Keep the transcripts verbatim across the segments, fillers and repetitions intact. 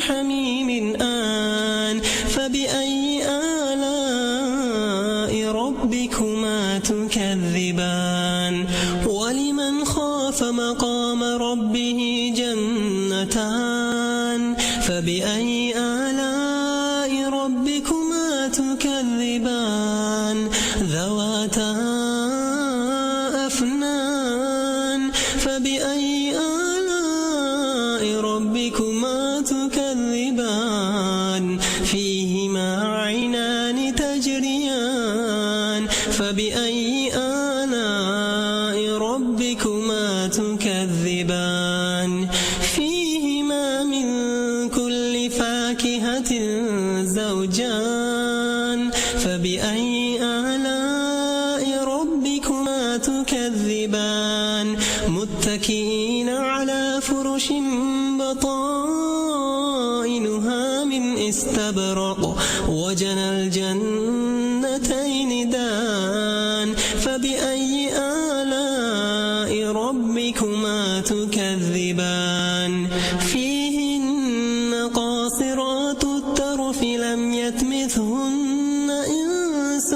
حميم آن، فبأي آلاء ربكما تكذبان؟ ولمن خاف مقام ربه جنتان، فبأي آلاء ربكما تكذبان؟ ذواتا أفنان، فبأي آلاء ربكما تكذبان؟ فيهما عينان تجريان، فبأي آلاء ربكما تكذبان؟ فيهما من كل فاكهة زوجان، فبأي آلاء ربكما تكذبان؟ متكئين على فرش بطائنها من استبرق، وجنى الجنتين دان، فبأي آلاء ربكما تكذبان؟ فيهن قاصرات الطرف لم يطمثهن إنس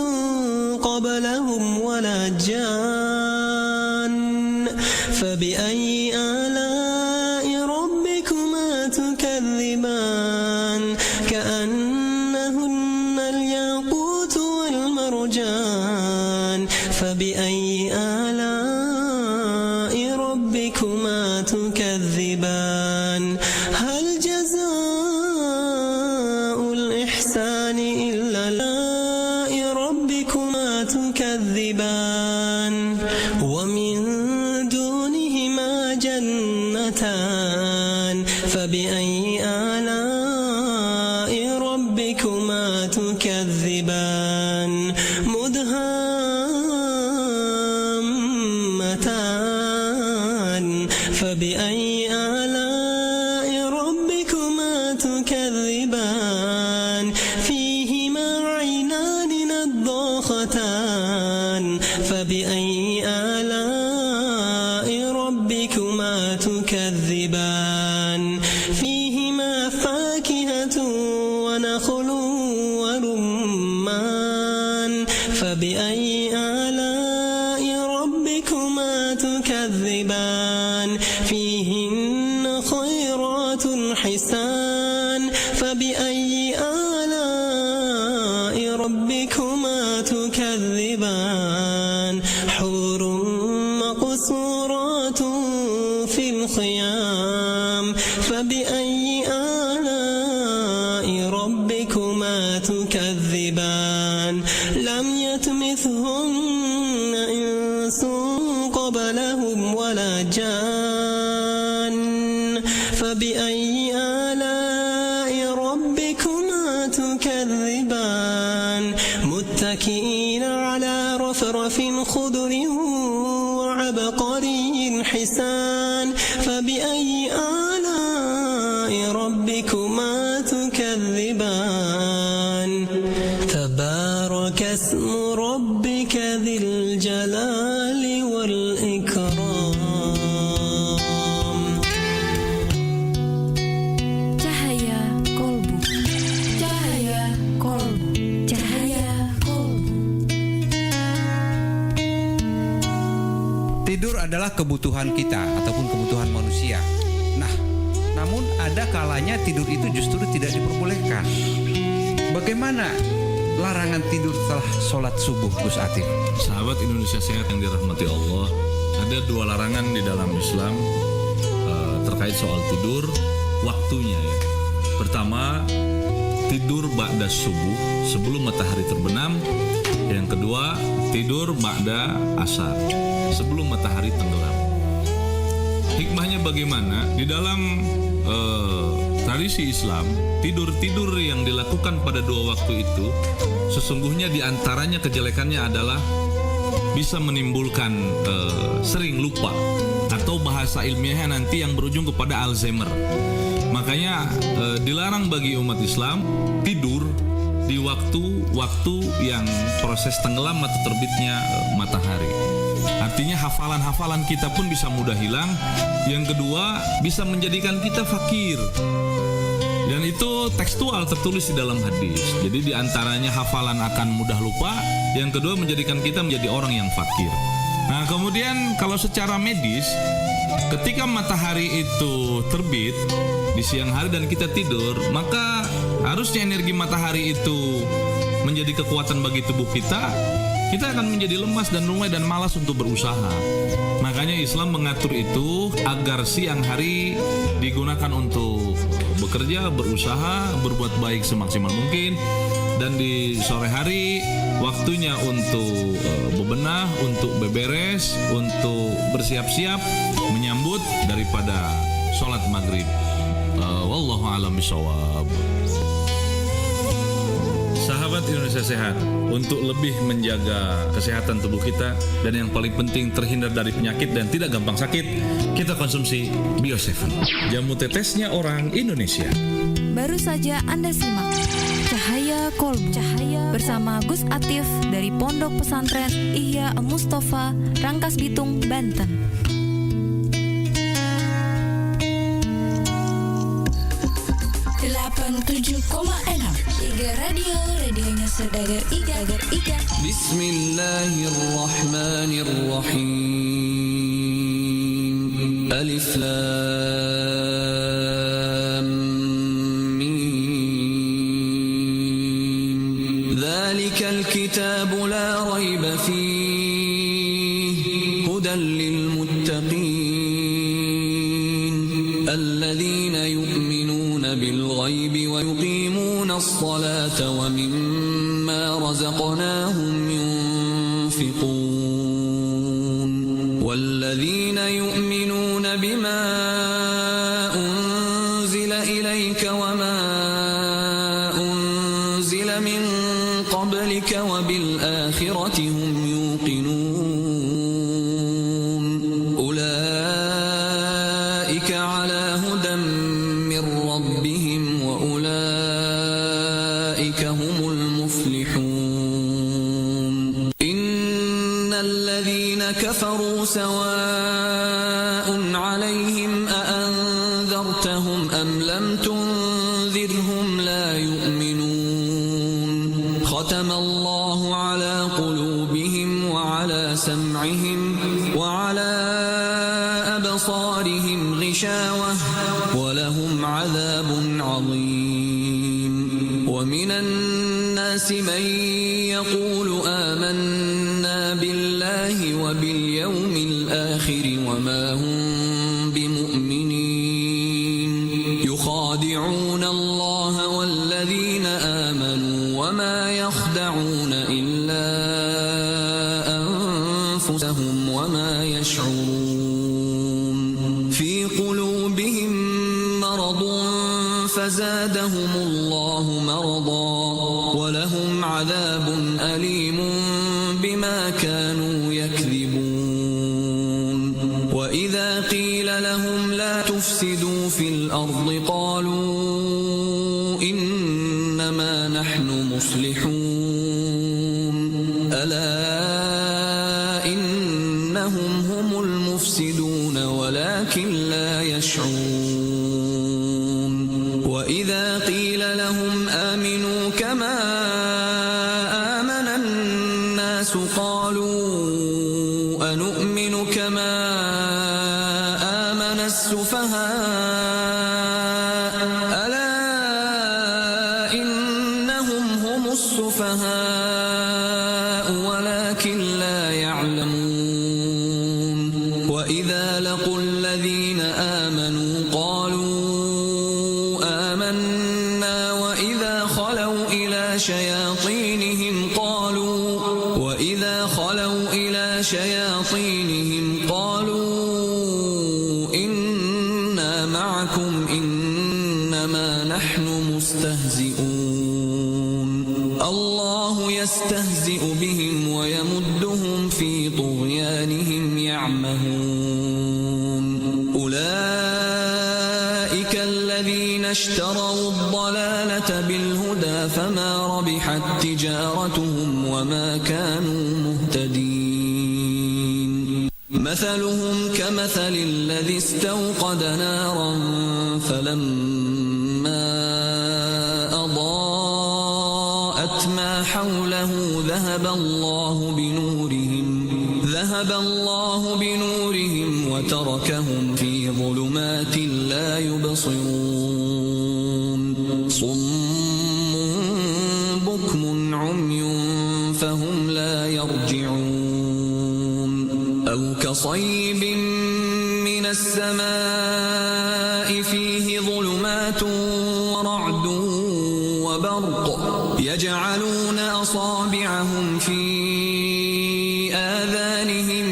قبلهم ولا جان، فبأي آلاء ربكما تكذبان؟ كأنهن الياقوت والمرجان، فبأي آلاء ربكما تكذبان؟ هل جزاء الإحسان إلا آلاء ربكما تكذبان؟ ومن دونهما جنتان، فبأي آلاء ربكما تكذبان؟ مدهامتان، فبأي آلاء ربكما تكذبان؟ فيهما عينان نضاختان، فبأي آلاء ربكما تكذبان؟ فيهما فاكهة ونخل ورمان، فبأي آلاء ربكما تكذبان؟ فيهن خيرات حسان، فبأي آلاء ربكما تكذبان؟ حور مقصورات في الخيام، فبأي آلاء ربكما تكذبان؟ لم يطمثهن إنس قبلهم ولا جان، فبأي آلاء ربكما تكذبان؟ متكئين على رفرف خضر وعبقري حسان، فبأي آلاء ربكما تكذبان؟ تبارك اسم ربك ذي الجلال والإكرام. Cahaya Kolbu. Cahaya Kolbu. Cahaya Kolbu. Tidur adalah kebutuhan kita ataupun kebutuhan manusia. Nah, namun ada kalanya tidur itu justru tidak diperbolehkan. Bagaimana larangan tidur setelah sholat subuh, Gus Atif? Sahabat Indonesia Sehat yang dirahmati Allah, ada dua larangan di dalam Islam, eh, terkait soal tidur, waktunya ya. Pertama, tidur ba'da subuh, sebelum matahari terbenam. Yang kedua, tidur ba'da asar, sebelum matahari tenggelam. Hikmahnya bagaimana? Di dalam, eh, tradisi Islam, tidur-tidur yang dilakukan pada dua waktu itu, sesungguhnya di antaranya kejelekannya adalah bisa menimbulkan, eh, sering lupa, atau bahasa ilmiahnya nanti yang berujung kepada Alzheimer. Makanya, eh, dilarang bagi umat Islam tidur di waktu-waktu yang proses tenggelam atau terbitnya, eh, matahari. Artinya, hafalan-hafalan kita pun bisa mudah hilang. Yang kedua, bisa menjadikan kita fakir. Dan Itu tekstual tertulis di dalam hadis. Jadi di antaranya hafalan akan mudah lupa, yang kedua menjadikan kita menjadi orang yang fakir. Nah, kemudian kalau secara medis, ketika matahari itu terbit di siang hari dan kita tidur, maka harusnya energi matahari itu menjadi kekuatan bagi tubuh kita, kita akan menjadi lemas dan lunglai dan malas untuk berusaha. Makanya Islam mengatur itu agar siang hari digunakan untuk bekerja, berusaha, berbuat baik semaksimal mungkin, dan di sore hari waktunya untuk eh, bebenah, untuk beberes, untuk bersiap-siap menyambut daripada sholat maghrib. Eh, wallahu a'lam bishawab. Sahabat Indonesia Sehat, untuk lebih menjaga kesehatan tubuh kita dan yang paling penting terhindar dari penyakit dan tidak gampang sakit, kita konsumsi Bio tujuh. Jamu tetesnya orang Indonesia. Baru saja Anda simak Cahaya Kolbu, Cahaya bersama Gus Atif dari Pondok Pesantren Ihya Mustafa, Rangkas Bitung, Banten. Delapan tujuh koma enam Iga Radio, radionya saudagar Iga, Iga, Iga. بسم الله الرحمن الرحيم. ألف لام ميم. ذلك الكتاب لا ريب فيه، هدى للمتقين، الذين يؤمنون بالغيب ويقيمون الصلاة ومما رزقناهم ينفقون. والذين يؤمنون بما أنزل إليك وما أنزل من قبلك وبالآخرة هم يوقنون. أولئك على هدى من ربهم وأولئك هم المفلحون. إن الذين كفروا سواء عليهم أأنذرتهم أم لم تنذرهم لا يؤمنون. ختم الله على قلوبهم وعلى سمعهم وعلى أبصارهم غشاوة ولهم عذاب عظيم. ومن الناس من يقول آمنا بالله وباليوم الآخر وما هم بمؤمنين. يخادعون الله والذين آمنوا وما يخدعون إلا أنفسهم وما يشعرون. في قلوبهم مرض فزادهم الله مرضا ولهم عذاب أليم بما كانوا يكذبون. وإذا قيل لهم لا تفسدوا في الأرض قالوا إنما نحن مصلحون. ألا إنهم هم المفسدون ولكن لا يشعرون. وإذا قيل لهم آمنوا كما آمن الناس قالوا أنؤمن كما آمن السفهاء. ألا إنهم هم السفهاء ولكن لا يعلمون. وإذا لقوا الذين آمنوا قالوا آمنا وإذا خلوا إلى شياطينهم قالوا وإذا خلوا إلى شياطينهم قالوا إنا معكم إنما نحن مستهزئون. الله يستهزئ بهم ويمدهم في طغيانهم يعمهون. أولئك الذين اشتروا الضلالة بالهدى فما ربحت تجارتهم وما كانوا مهتدين. مثلهم كمثل الذي استوقد نارا فلما حوله ذهب الله بنورهم، ذهب الله بنورهم وتركهم في ظلمات لا يبصرون. صم بكم عمي فهم لا يرجعون. أو كصيب من السماء فيه ظلمات ورعد وبرق يجعلون أصابعهم في آذانهم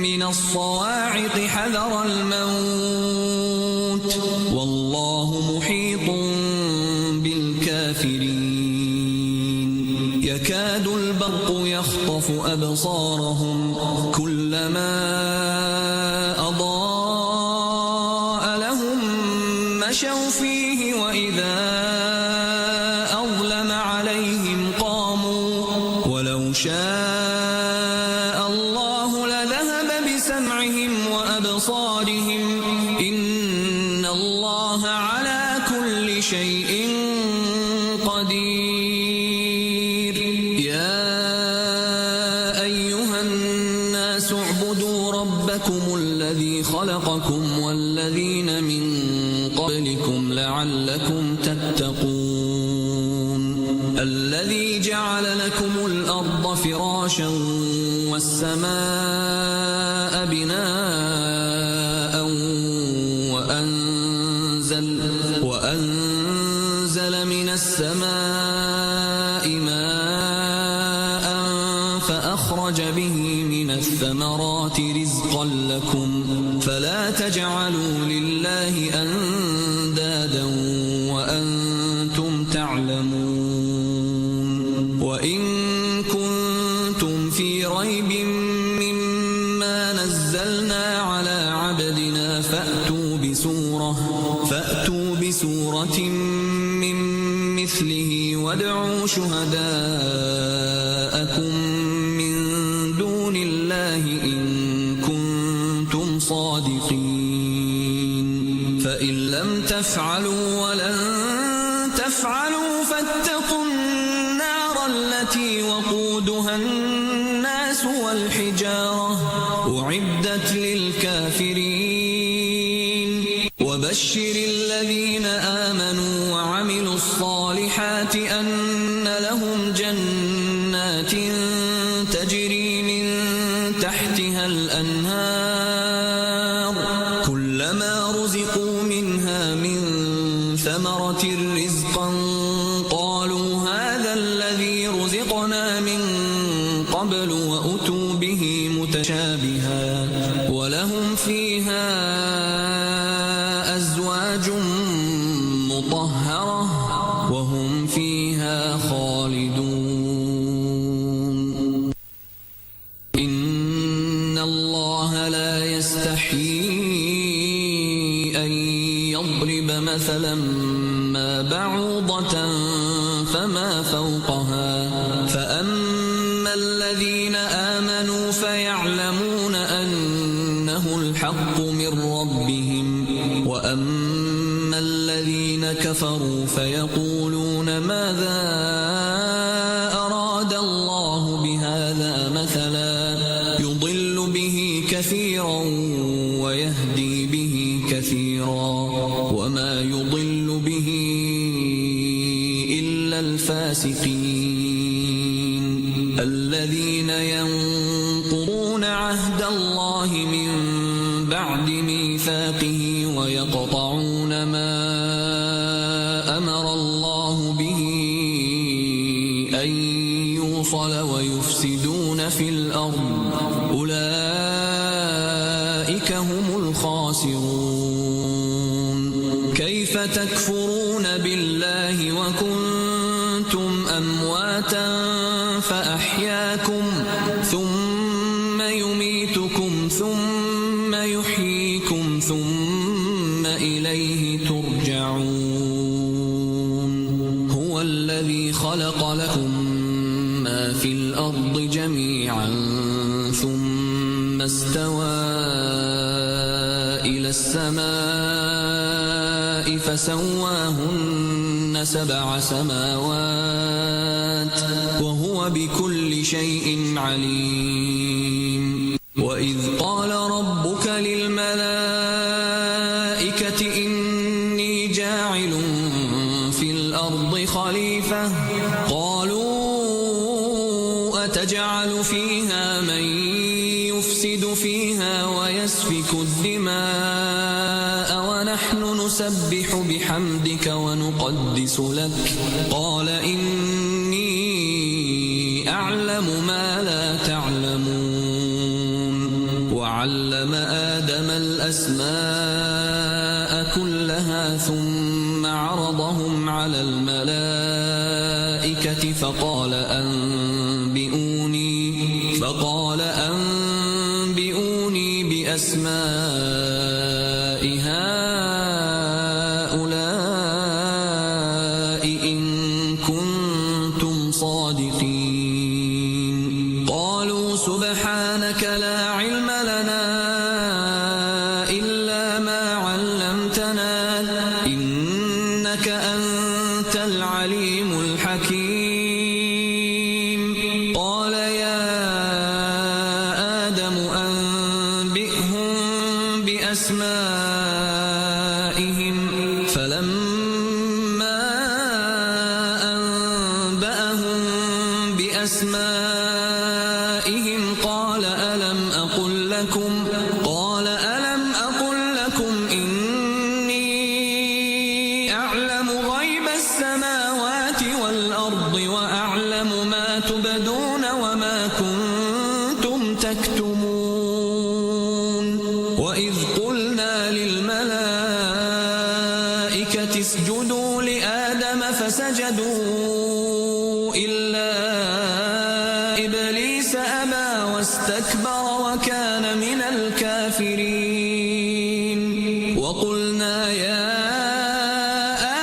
من الصواعق حذر الموت والله محيط بالكافرين. يكاد البرق يخطف أبصارهم كلما أضاء لهم مشوا فيه وإذا أظلم عليهم قاموا ولو شاء الله لذهب بسمعهم وأبصارهم إن الله على كل شيء قدير. يا أيها الناس اعبدوا ربكم الذي خلقكم والذين من قبلكم لعلكم تتقون. الذي جعل لكم الأرض فراشا والسماء بناء وأنزل، وأنزل من السماء ماء فأخرج به من الثمرات رزقا لكم فلا تجعلوا لله أندادا وأنتم تعلمون. وإن كنتم في ريب مما نزلنا على عبدنا فأتوا بسورة، فأتوا بسورة من مثله وادعوا شهداءكم من دون الله إن كنتم صادقين. فإن لم تفعلوا ولن تفعلوا فاتقوا النار التي وقودها الناس والحجارة أعدت للكافرين. وبشر الذين آمنوا وعملوا الصالحات أن لهم جنات تجري من تحتها الأنهار كلما رزقوا منها من ثمرة رزقا قالوا هذا الذي رزقنا من قبل وأتوا به متشابها ولهم فيها أزواج مطهرة وهم فيها خالدون. إن الله لا يستحيي أن يضرب مثلا ما بعوضة فما فوقها فأما الذين آمنوا فيعلمون أنه الحق من ربهم وأما الذين كفروا فيقولون ماذا أراد الله بهذا مثلا يضل به كثيرا ويهدي به كثيرا وما يضل به إلا الفاسقين الذين ينقضون عهد الله من بعد ميثاقه ويقطعون ما أمر الله به أن يوصل ويفسدون في الأرض أولئك هم الخاسرون. كيف تكفرون بالله وكنتم أمواتا فأحياكم ثم يميتكم ثم يحييكم ثم إليه ترجعون. هو الذي خلق لكم ما في الأرض جميعا ثم استوى إلى السماء فسواهن سبع سماوات وهو بكل شيء عليم. وإذ قال ربك للملائكة إني جاعل في الأرض خليفة، قالوا أتجعل فيها من يفسد فيها ويسفك الدماء ونحن نسبح بحمدك ونقدس لك، قال إني أعلم ما لا تعلمون. وعلم آدم الأسماء كلها ثم عرضهم على الملائكة فقال أنبئوني، فقال أنبئوني بأسماء هؤلاء إن كنتم صادقين. قالوا سبحانك لا علم لنا إلا ما علمتنا إنك أنت العليم الحكيم. قال يا آدم أنبئهم بأسمائهم، فلما أنبأهم بأسمائهم قال ألم أقل لكم، قال ألم أقل لكم إني أعلم غيب السماوات والأرض وأعلم ما تبدون وما كنتم تكتمون. وإذ قلنا للملائكة اسجدوا لآدم فسجدوا إلا إبليس أبى واستكبر وكان من الكافرين. وقلنا يا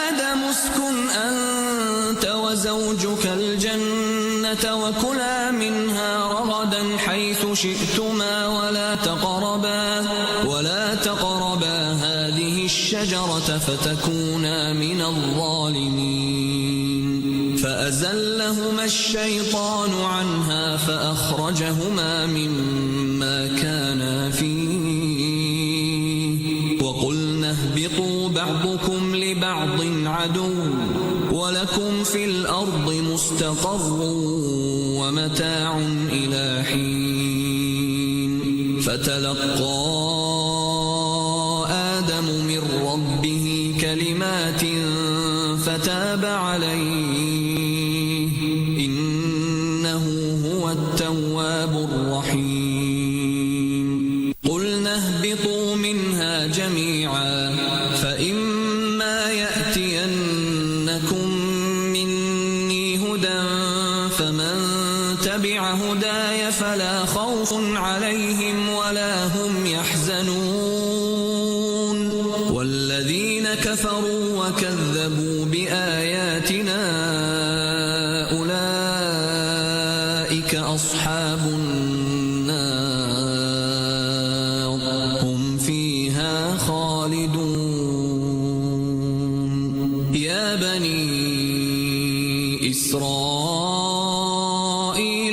آدم اسكن أنت وزوجك الجنة وكلا منها رغدا حيث شئتما ولا تقربا، ولا تقربا هذه الشجرة فتكونا من الظالمين. فأزلهما الشيطان عنها فأخرجهما مما كانا فيه. وقلنا اهبطوا بعضكم لبعض عدو ولكم في الأرض مستقر ومتاع إلى حين. فتلقى آدم من ربه كلمات فتاب عليه إنه هو التواب الرحيم. قلنا اهبطوا منها جميعا فإما يأتينكم مني هدى فمن تبع هداي فلا خوف عليهم ولا هم يحزنون. والذين كفروا وكذبوا بآياتنا أولئك أصحاب النار هم فيها خالدون. يا بني إسرائيل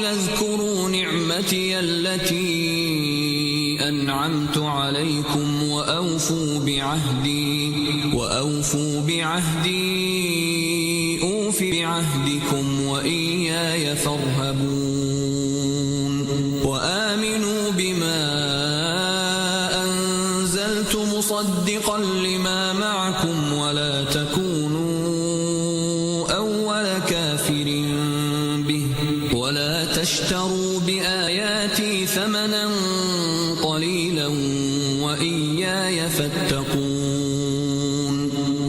اذكروا نعمتي التي أنعمت عليكم وأوفوا بعهدي، وأوفوا بعهدي أوف بعهدكم وإياي فارهبون. وآمنوا بما أنزلت مصدقا لما معكم ولا تكونوا أول كافر به ولا تشتروا بآياتي ثمنا قليلا وإياي فاتقون.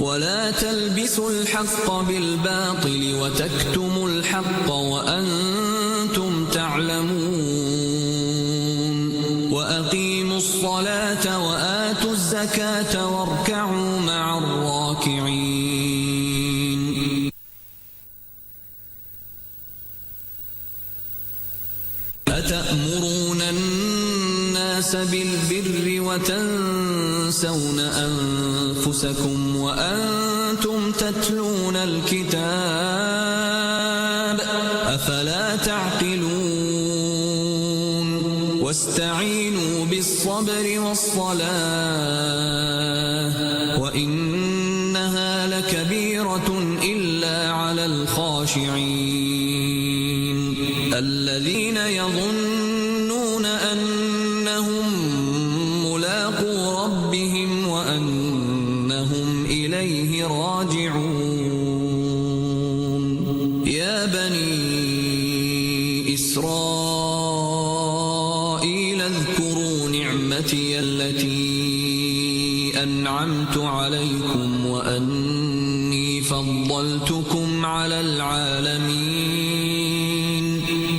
ولا تلبسوا الحق بالباطل وتكتموا الحق وأنتم تعلمون. وأقيموا الصلاة وآتوا الزكاة واركعوا مع الراكعين. أتأمرون الناس بالبر وتنسون أنفسكم وأنتم تتلون الكتاب أفلا تعقلون. واستعينوا بالصبر والصلاة وإنها لكبيرة إلا على الخاشعين الذين يظنون أنهم ملاقو ربهم وأنهم إليه راجعون. يا بني إسرائيل اذكروا نعمتي التي أنعمت عليكم وأني فضلتكم على العالمين.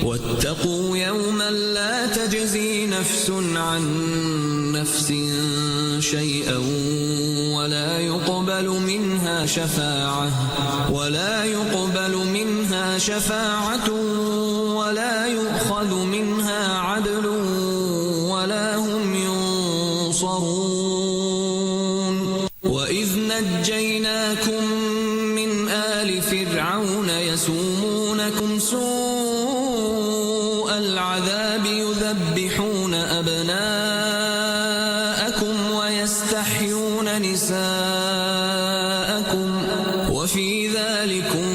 واتقوا يوما لا تجزي نفس عن نفس شيئا ولا يقبل منها شفاعة، ولا يقبل منها شفاعة ولا يؤخذ منها عدل ولا هم ينصرون. وإذ نجيناكم من آل فرعون يسومونكم سوء العذاب يذبحون أبناءكم ويستحيون نساءكم وفي ذلكم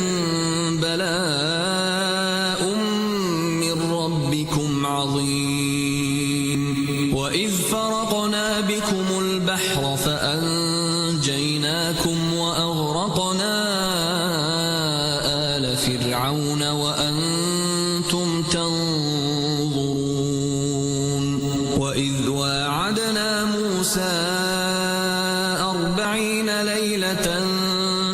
بلاء من ربكم عظيم. وإذ فرقنا بكم البحر فأنجيناكم وأغرقنا آل فرعون وأنتم تنظرون. وإذ واعدنا موسى أربعين ليلة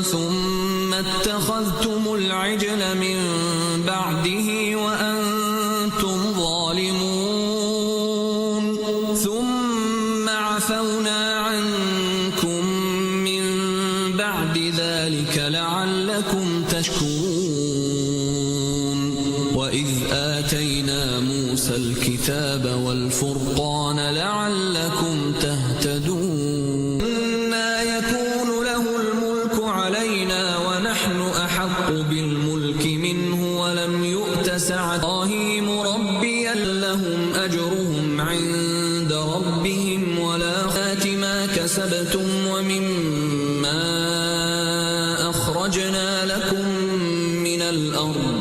ثم اتخذتم العجل من بعده وأنتم ظالمون. ثم عفونا عنكم من بعد ذلك لعلكم تشكرون. وإذ آتينا موسى الكتاب والفرقان لعلكم تهتدون. أنى يكون له الملك علينا ونحن أحق بالملك منه ولم يؤت سعة. إبراهيم ربي لهم أجرهم عند ربهم ولا خيرات ما كسبتم ومما أخرجنا لكم من الأرض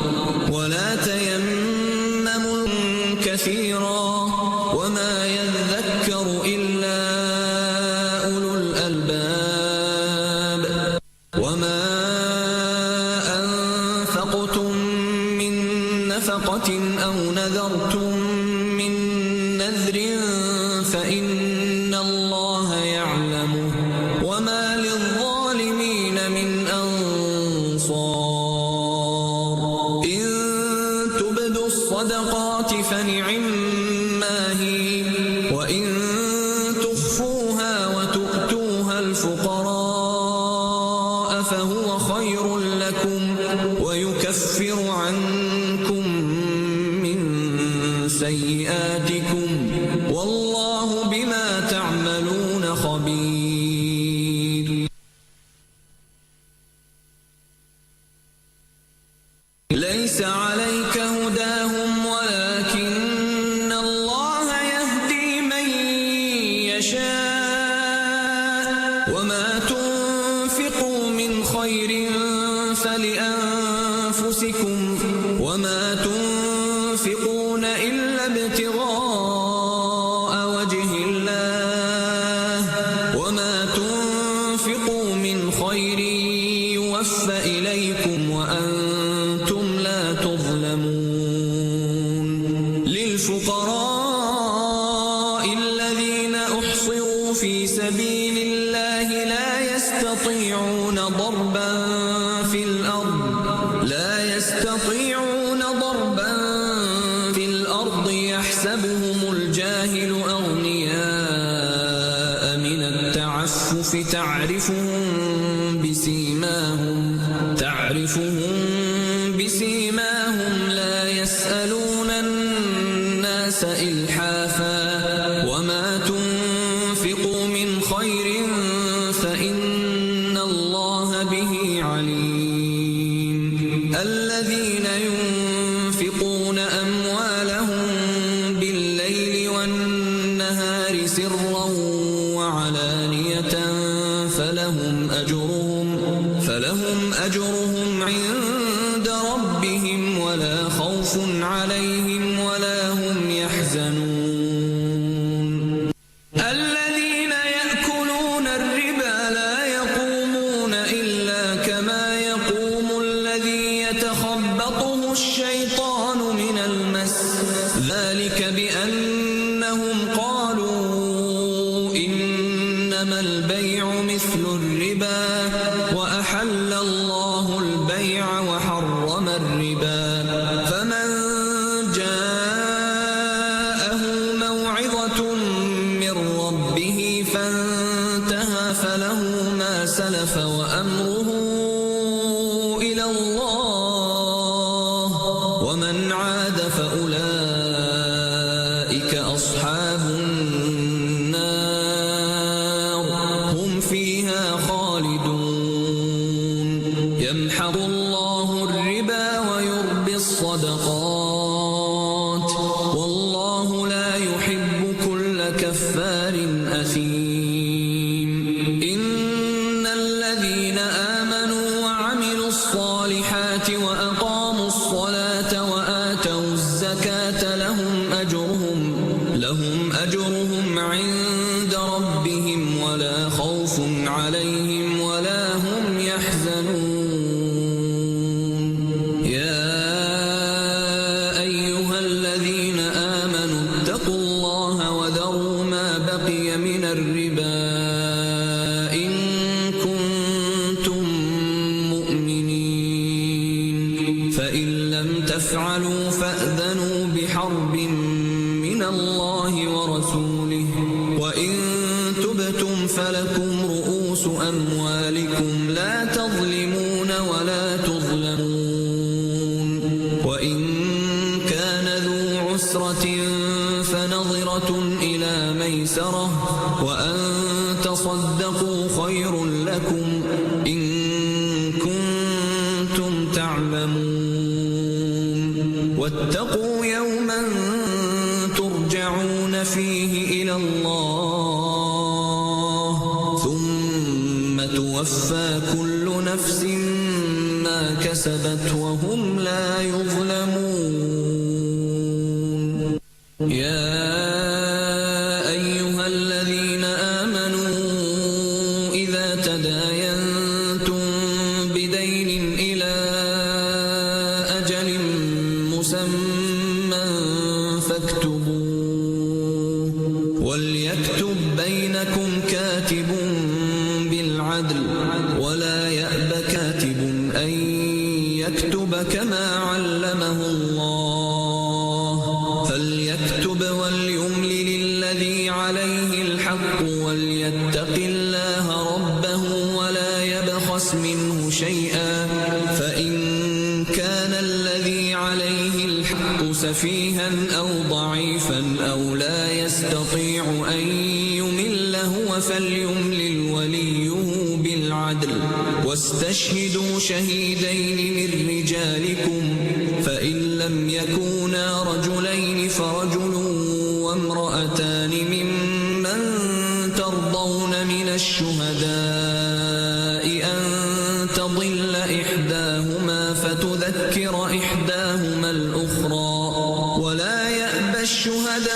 ولا تيمموا كثيرا وما يذكر إلا أولو الألباب. وما أنفقتم من نفقة أو نذرتم من نذر فإن الله يعلمه وما للظالمين من أنصار. إن تبدوا الصدقات فنعما هي وإن تخفوها وتؤتوها الفقراء فهو خير لكم ويكفر عنكم من سيئاتكم والله بما تعملون خبير. ليس عليك هداهم ولكن الله يهدي من يشاء وما تنفقوا من خير فلأنفسكم وما تنفقون إلا ابتغاء وجه الله وما تنفقوا من خير يوف إليكم وأنتم لا تظلمون. للفقراء الذين أحصروا في سبيل الله لا يستطيعون ضربا في الأرض، لا يستطيعون ضربا في الأرض يحسبهم الجاهل أغنياء من التعفف تعرفهم بسيماهم، تعرفهم بسيماهم لا يسألون الناس إلحافا وما تنفقوا من خير فإن الله به الذين ينفقون أموالهم بالليل والنهار سرا وعلانية فلهم أجرهم، فلهم أجرهم عند ربهم ولا خوف عليهم ولا هم يحزنون. الذين يأكلون الربا لا يقومون إلا كما يقوم الذي يتخبطه الشيطان من المس، ذلك بأنهم قالوا إنما البيع مثل الربا وأحل الله البيع وحرم الربا، فمن جاءه موعظة من ربه فانتهى فله ما سلف وأمره إلى الله ومن عاد فأولئك أصحاب النار هم فيها خالدون. يمحق الله الربا ويربي الصدقات والله لا يحب كل كفار أثيم. إن الذين آمنوا وعملوا الصالحات وأقاموا الصلاة وآتوا الزكاة لهم أجرهم، لهم أجرهم عند ربهم ولا خوف عليهم ولا هم يحزنون. يا أيها الذين آمنوا اتقوا الله وذروا ما بقي من الربا إن كنتم مؤمنين، فإن لم تفعلوا فأذنوا بحرب من الله ورسوله، وإن تبتم فلكم رؤوس أموالكم لا تظلمون ولا تظلمون، وإن كان ذو عسرة فنظرة إلى ميسرة، وأن تصدقوا خير لكم إن كنتم تعلمون. واتقوا يوما ترجعون فيه إلى الله ثم توفى كل نفس ما كسبت وهم لا يظلمون. يا أيها الذين آمنوا إذا تداينتم بدين إلى أجل مسمى فاكتبوه، وليكتب بينكم كاتب بالعدل، ولا يأب كاتب أن يكتب كما علمه الله، فليكتب وليملل الذي عليه الحق وليتق الله ربه ولا يبخس منه شيئا، فإن كان الذي عليه الحق سفيها أو ضعيفا أو لا يستطيع أن يمل هو فليملل وليه بالعدل، واستشهدوا شهيدين من رجالكم، فإن لم يكونا رجلين فرجل وامرأتان ممن ترضون من الشهداء أن تضل إحداهما فتذكر إحداهما الأخرى، ولا يأب الشهداء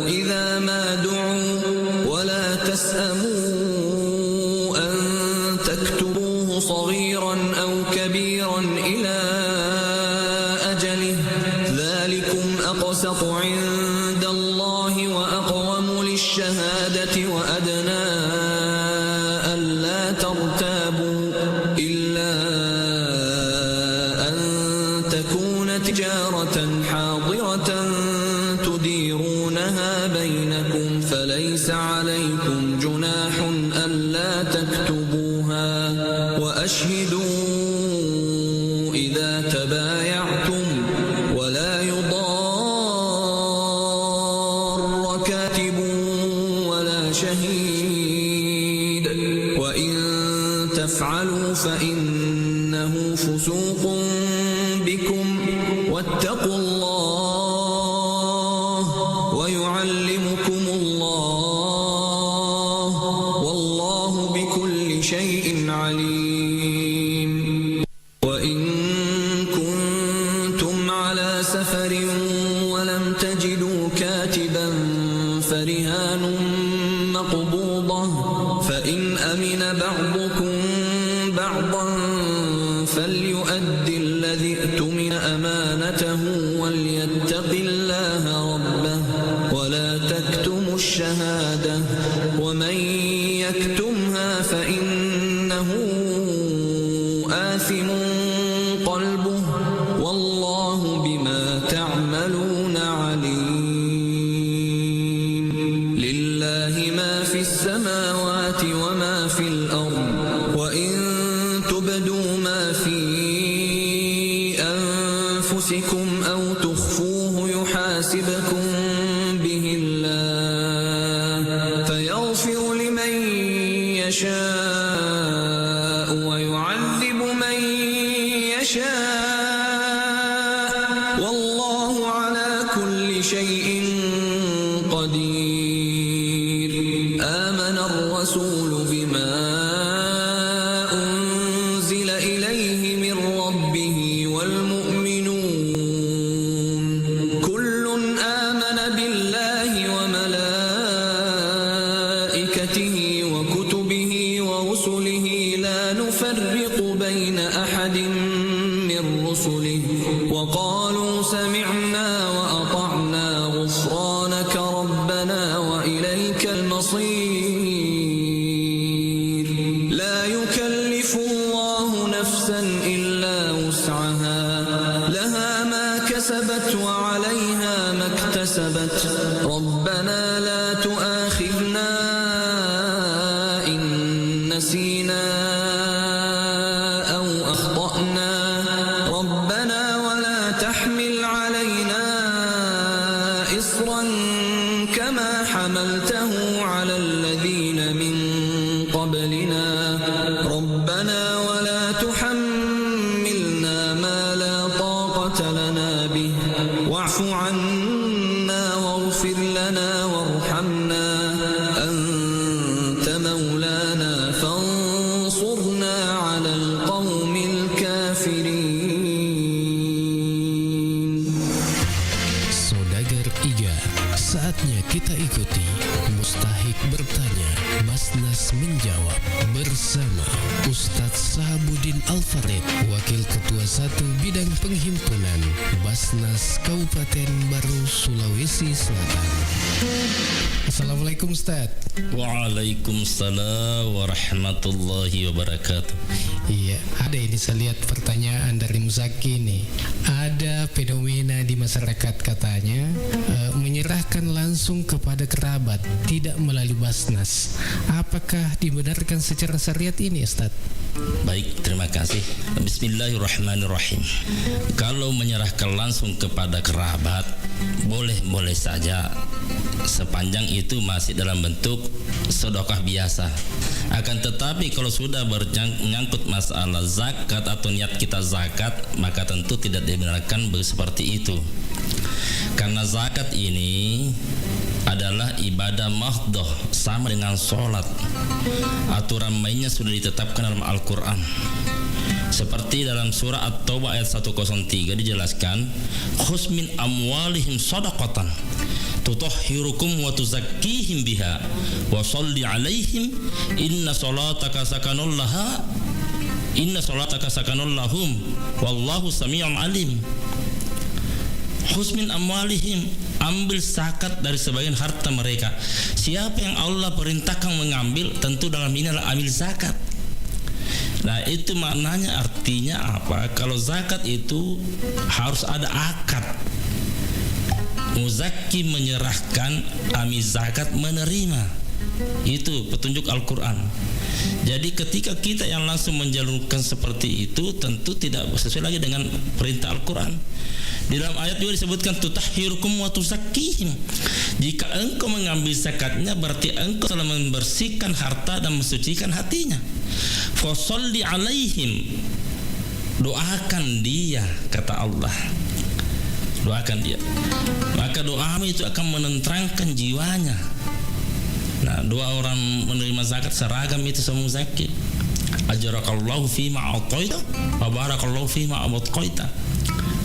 إذا ما دعوا، ولا تسأموا أن تكتبوه صغيرا أو كبيرا إلى أجله، ذلكم أقسط عند الله وأقوم للشهادة وأدنى ألا ترتابوا، إلا أن تكون تجارة حاضرة تديرونها بينكم فليس عليكم جناح ألا تكتبوها، وأشهدوا إذا تبايعتم، ولا يضار كاتب ولا شهيد، وإن تفعلوا فإن إنه فسوق بكم واتقوا الله ويعلمكم الله والله بكل شيء عليم. وإن كنتم على سفر ولم تجدوا كاتبا فرهان مقبوضة، فإن أمن بعضكم بعضا فليؤد الذي اؤتمن أمانته وليتق الله ربه ولا تكتموا الشهادة ومن يكتمها فإنه آثم قلبه والله بما تعملون عليم. لله ما في السماوات وما في الأرض وإن تبدوا ما في أنفسكم أو تخفوه يحاسبكم به الله فيغفر لمن يشاء ويعذب من يشاء والله على كل شيء قدير. آمن الرسول بما أنزل إليه من ربه والمؤمنون كل آمن بالله وملائكته وكتبه ورسله لا نفرق بين أحد من رسله وقالوا سمعنا وأطعنا غفرانك ربنا وإليك المصير. لا يكلف الله نفسا إلا وسعها، لها ما كسبت وعليها ما اكتسبت. ربنا لا تؤاخذنا إن نسينا أو أخطأنا. ربنا ولا تحمل علينا إصرا كما حملته على الذين من قبلنا. ربنا ولا تحملنا ما لا طاقة لنا به. واعف عنا واغفر لنا وارحمنا. أنت مولانا فانصرنا على القوم الكافرين. Saudagar Iga, saatnya kita ikuti Mustahik Bertanya, Basnas Menjawab bersama Ustadz Sahabuddin Al-Farid, Wakil Ketua Satu Bidang Penghimpunan Basnas Kabupaten Baru, Sulawesi Selatan. Assalamualaikum, Ustadz. Waalaikumsalam warahmatullahi wabarakatuh. Iya, ada ini saya lihat pertanyaan dari Muzaki nih. Ada fenomena di masyarakat katanya, eh, menyerahkan langsung kepada kerabat, tidak melalui Basnas. Apakah dibenarkan secara syariat ini, Ustadz? Baik, terima kasih. Bismillahirrahmanirrahim. Kalau menyerahkan langsung kepada kerabat, boleh-boleh saja, sepanjang itu masih dalam bentuk sedekah biasa. Akan tetapi, kalau sudah berjang-, menyangkut masalah zakat atau niat kita zakat, maka tentu tidak dibenarkan be-, seperti itu. Karena zakat ini adalah ibadah mahdoh, sama dengan sholat. Aturan mainnya sudah ditetapkan dalam Al-Quran. Seperti dalam surah At-Taubah ayat seratus tiga dijelaskan, "Khuz min amwalihim sadaqatan tutahhirukum wa tuzakkihim biha wa sholli alaihim inna sholataka sakanul laha, inna sholataka sakanul lahum, wallahu sami'un alim." "Khuz min amwalihim," ambil zakat dari sebagian harta mereka. Siapa yang Allah perintahkan mengambil, tentu dalam ini adalah ambil zakat. Nah, itu maknanya, artinya apa? Kalau zakat itu harus ada akad. Muzakki menyerahkan, ami zakat menerima. Itu petunjuk Al-Quran. Jadi, ketika kita yang langsung menjalurkan seperti itu, tentu tidak sesuai lagi dengan perintah Al-Quran. Di dalam ayat juga disebutkan, "Tutahhirukum wa tuzakkihim." Jika engkau mengambil zakatnya, berarti engkau telah membersihkan harta dan mensucikan hatinya. "Fasalli alaihim." Doakan dia, kata Allah. Doakan dia. Maka doamu itu akan menenteramkan jiwanya. Nah, doa orang menerima zakat seragam itu semua zakat. Ajarakallahu fima a'taita, wa barakallahu fima abqaita.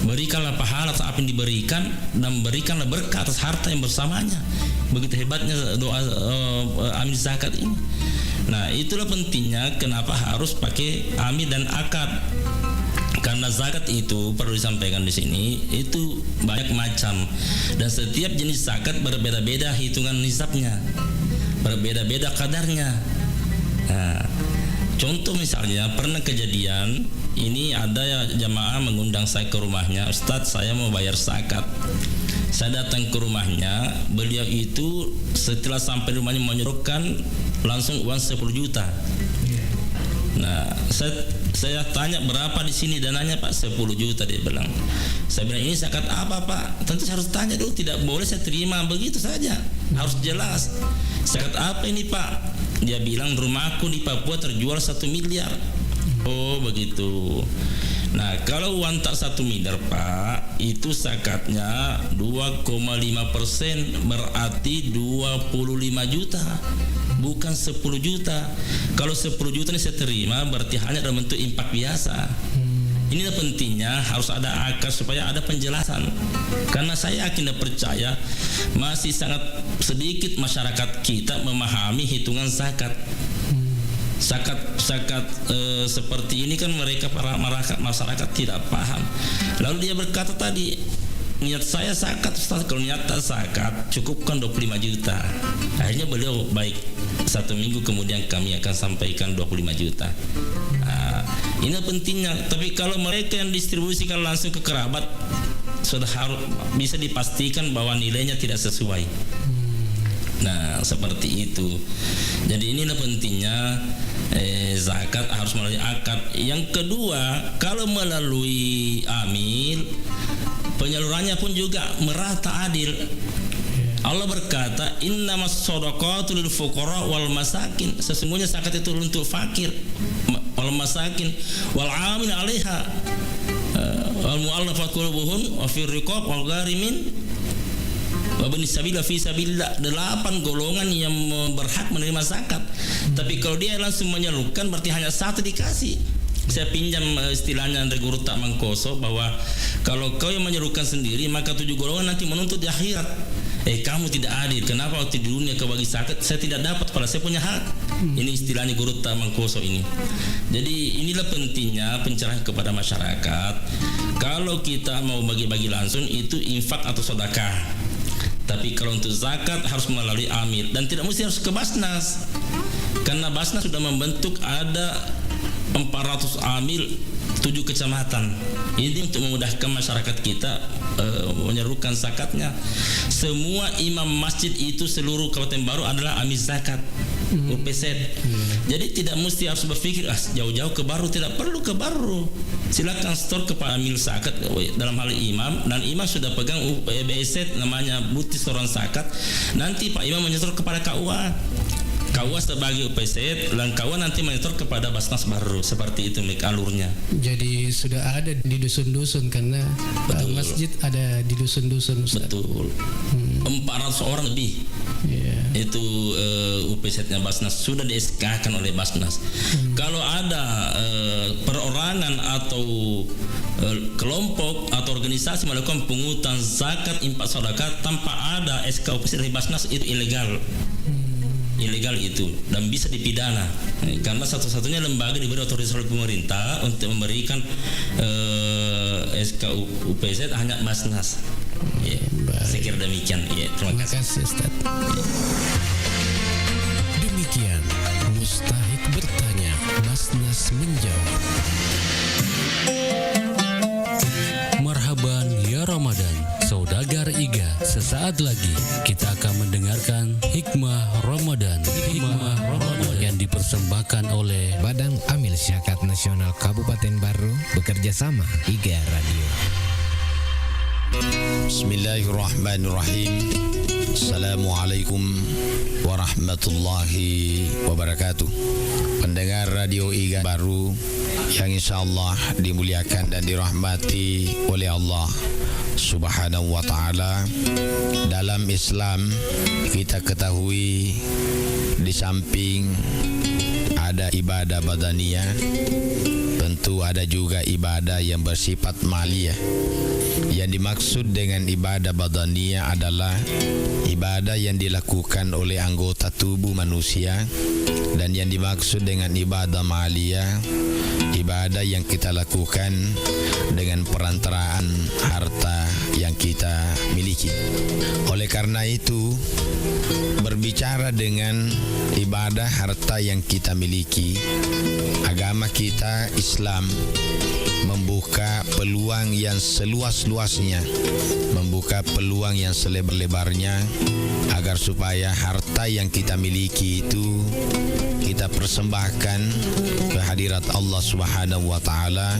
Berikanlah pahala atas apa yang diberikan, dan berikanlah berkah atas harta yang bersamanya. Begitu hebatnya doa, eh, amil zakat ini. Nah, itulah pentingnya kenapa harus pakai amil dan akad. Karena zakat itu perlu disampaikan di sini, itu banyak macam. Dan setiap jenis zakat berbeda-beda hitungan nisabnya. Berbeda-beda kadarnya. Nah, contoh misalnya, pernah kejadian, ini ada ya jamaah mengundang saya ke rumahnya, "Ustadz, saya mau bayar zakat." Saya datang ke rumahnya, beliau itu setelah sampai rumahnya menyodorkan langsung uang sepuluh juta. Nah, saya, saya tanya, "Berapa di sini dananya, Pak?" "Sepuluh juta," dia bilang. Saya bilang, "Ini zakat apa, Pak?" Tentu saya harus tanya dulu, tidak boleh saya terima begitu saja. Harus jelas. "Zakat apa ini, Pak?" Dia bilang, "Rumahku di Papua terjual satu miliar." Oh, begitu. Nah, kalau uang tak satu miliar, Pak, itu zakatnya dua koma lima persen, berarti dua puluh lima juta, bukan sepuluh juta. Kalau sepuluh juta ini saya terima, berarti hanya dalam bentuk infak biasa. Inilah pentingnya harus ada akad supaya ada penjelasan. Karena saya yakin dan percaya masih sangat sedikit masyarakat kita memahami hitungan zakat. Zakat, zakat, eh, seperti ini kan mereka para maraka-, masyarakat tidak paham. Lalu dia berkata tadi, "Niat saya zakat, Ustaz." "Kalau niat tak zakat, cukupkan dua puluh lima juta." Akhirnya beliau, "Baik, satu minggu kemudian kami akan sampaikan dua puluh lima juta." Nah, ini pentingnya. Tapi kalau mereka yang distribusikan langsung ke kerabat, sudah harus bisa dipastikan bahwa nilainya tidak sesuai. Nah, seperti itu. Jadi inilah pentingnya, eh, zakat harus melalui akad. Yang kedua, kalau melalui amil, penyalurannya pun juga merata adil. Allah berkata, "Innamas shadaqatu lil fuqara wal masakin." Sesungguhnya zakat itu untuk fakir, ma-, wal masakin, wal amin alaiha, eh, wal mu'allafat qulubuhum, wa fir riqab, wal gharimin, wa bin sabila fi sabilillah. Delapan golongan yang me-, berhak menerima zakat. Tapi kalau dia langsung menyalurkan, berarti hanya satu dikasih. Saya pinjam, eh, istilahnya Andre Gurutta Mangkoso, bahwa kalau kau yang menyalurkan sendiri, maka tujuh golongan nanti menuntut di akhirat. "Eh, kamu tidak adil. Kenapa waktu di dunia kau bagi zakat, saya tidak dapat, padahal saya punya hak?" Ini istilahnya Gurutta Mangkoso ini. Jadi, inilah pentingnya pencerahan kepada masyarakat. Kalau kita mau bagi-bagi langsung, itu infak atau sedekah. Tapi kalau untuk zakat harus melalui amil dan tidak mesti harus ke Basnas. Karena Basnas sudah membentuk ada empat ratus amil tujuh kecamatan. Ini untuk memudahkan masyarakat kita, eh, menyerukan zakatnya. Semua imam masjid itu seluruh Kabupaten Barru adalah amil zakat, U P Z. Jadi tidak mesti harus berpikir, "Ah, jauh-jauh ke Barru." Tidak perlu ke Barru. Silakan setor kepada amil zakat, dalam hal imam, dan imam sudah pegang U-, eh, B S Z, namanya bukti setoran zakat. Nanti Pak Imam menyetor kepada K U A. K U A sebagai U P Z, dan K U A nanti menyetor kepada Basnas Barru. Seperti itu, Mik, alurnya. Jadi sudah ada di dusun-dusun karena, eh, Betul. masjid ada di dusun-dusun, Ustaz. Betul. Empat ratus orang lebih. Iya. Itu, eh, U P Z-nya Basnas sudah di-S K-kan oleh Basnas. Kalau ada, eh, perorangan atau, eh, kelompok atau organisasi melakukan pungutan zakat, infak, sedekah tanpa ada S K U P Z dari Basnas, itu ilegal. Ilegal itu dan bisa dipidana. Eh, karena satu-satunya lembaga diberi otoritas oleh pemerintah untuk memberikan, eh, S K U P Z hanya Basnas. Iya, Baik. Saya kira demikian. Iya, terima Terima kasih. kasih, Ustaz. Demikian Mustahik Bertanya, Basnas Menjawab. Marhaban ya Ramadan, saudagar Iga. Sesaat lagi kita akan mendengarkan Hikmah Ramadan. Hikmah Ramadan yang dipersembahkan oleh Badan Amil Zakat Nasional Kabupaten Barru bekerja sama Iga Radio. Bismillahirrahmanirrahim. Assalamualaikum warahmatullahi wabarakatuh. Pendengar Radio Iga Baru yang insya Allah dimuliakan dan dirahmati oleh Allah Subhanahu wa Ta'ala. Dalam Islam, kita ketahui di samping ada ibadah badaniyah, tentu ada juga ibadah yang bersifat maliyah. Yang dimaksud dengan ibadah badaniyah adalah ibadah yang dilakukan oleh anggota tubuh manusia, dan yang dimaksud dengan ibadah maliyah, ibadah yang kita lakukan dengan perantaraan harta yang kita miliki. Oleh karena itu, berbicara dengan ibadah harta yang kita miliki, agama kita Islam membuka peluang yang seluas-luasnya, membuka peluang yang selebar-lebarnya, agar supaya harta yang kita miliki itu kita persembahkan ke hadirat Allah Subhanahu wa Ta'ala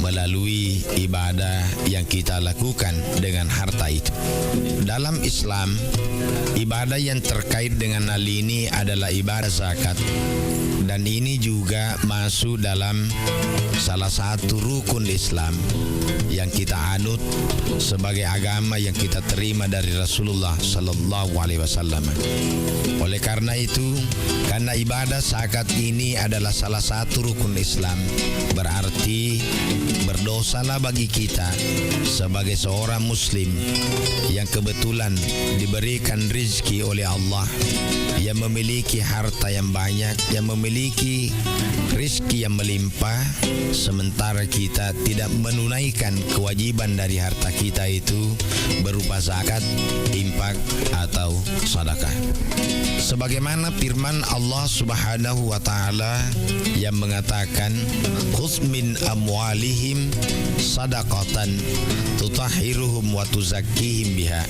melalui ibadah yang kita lakukan dengan harta itu. Dalam Islam, ibadah yang terkait dengan hal ini adalah ibadah zakat, dan ini juga masuk dalam salah satu rukun Islam yang kita anut sebagai agama yang kita terima dari Rasulullah Sallallahu Alaihi Wasallam. Oleh karena itu, karena ibadah zakat ini adalah salah satu rukun Islam, berarti berdosalah bagi kita sebagai seorang Muslim yang kebetulan diberikan rizki oleh Allah, yang memiliki harta yang banyak, yang memiliki rizki yang melimpah, sementara kita tidak menunaikan kewajiban dari harta kita itu berupa zakat, infak, atau sedekah. Sebagaimana firman Allah Subhanahu wa Ta'ala yang mengatakan, "Khudz min amwalihim sadaqatan tutahhiruhum wa tuzakkihim biha."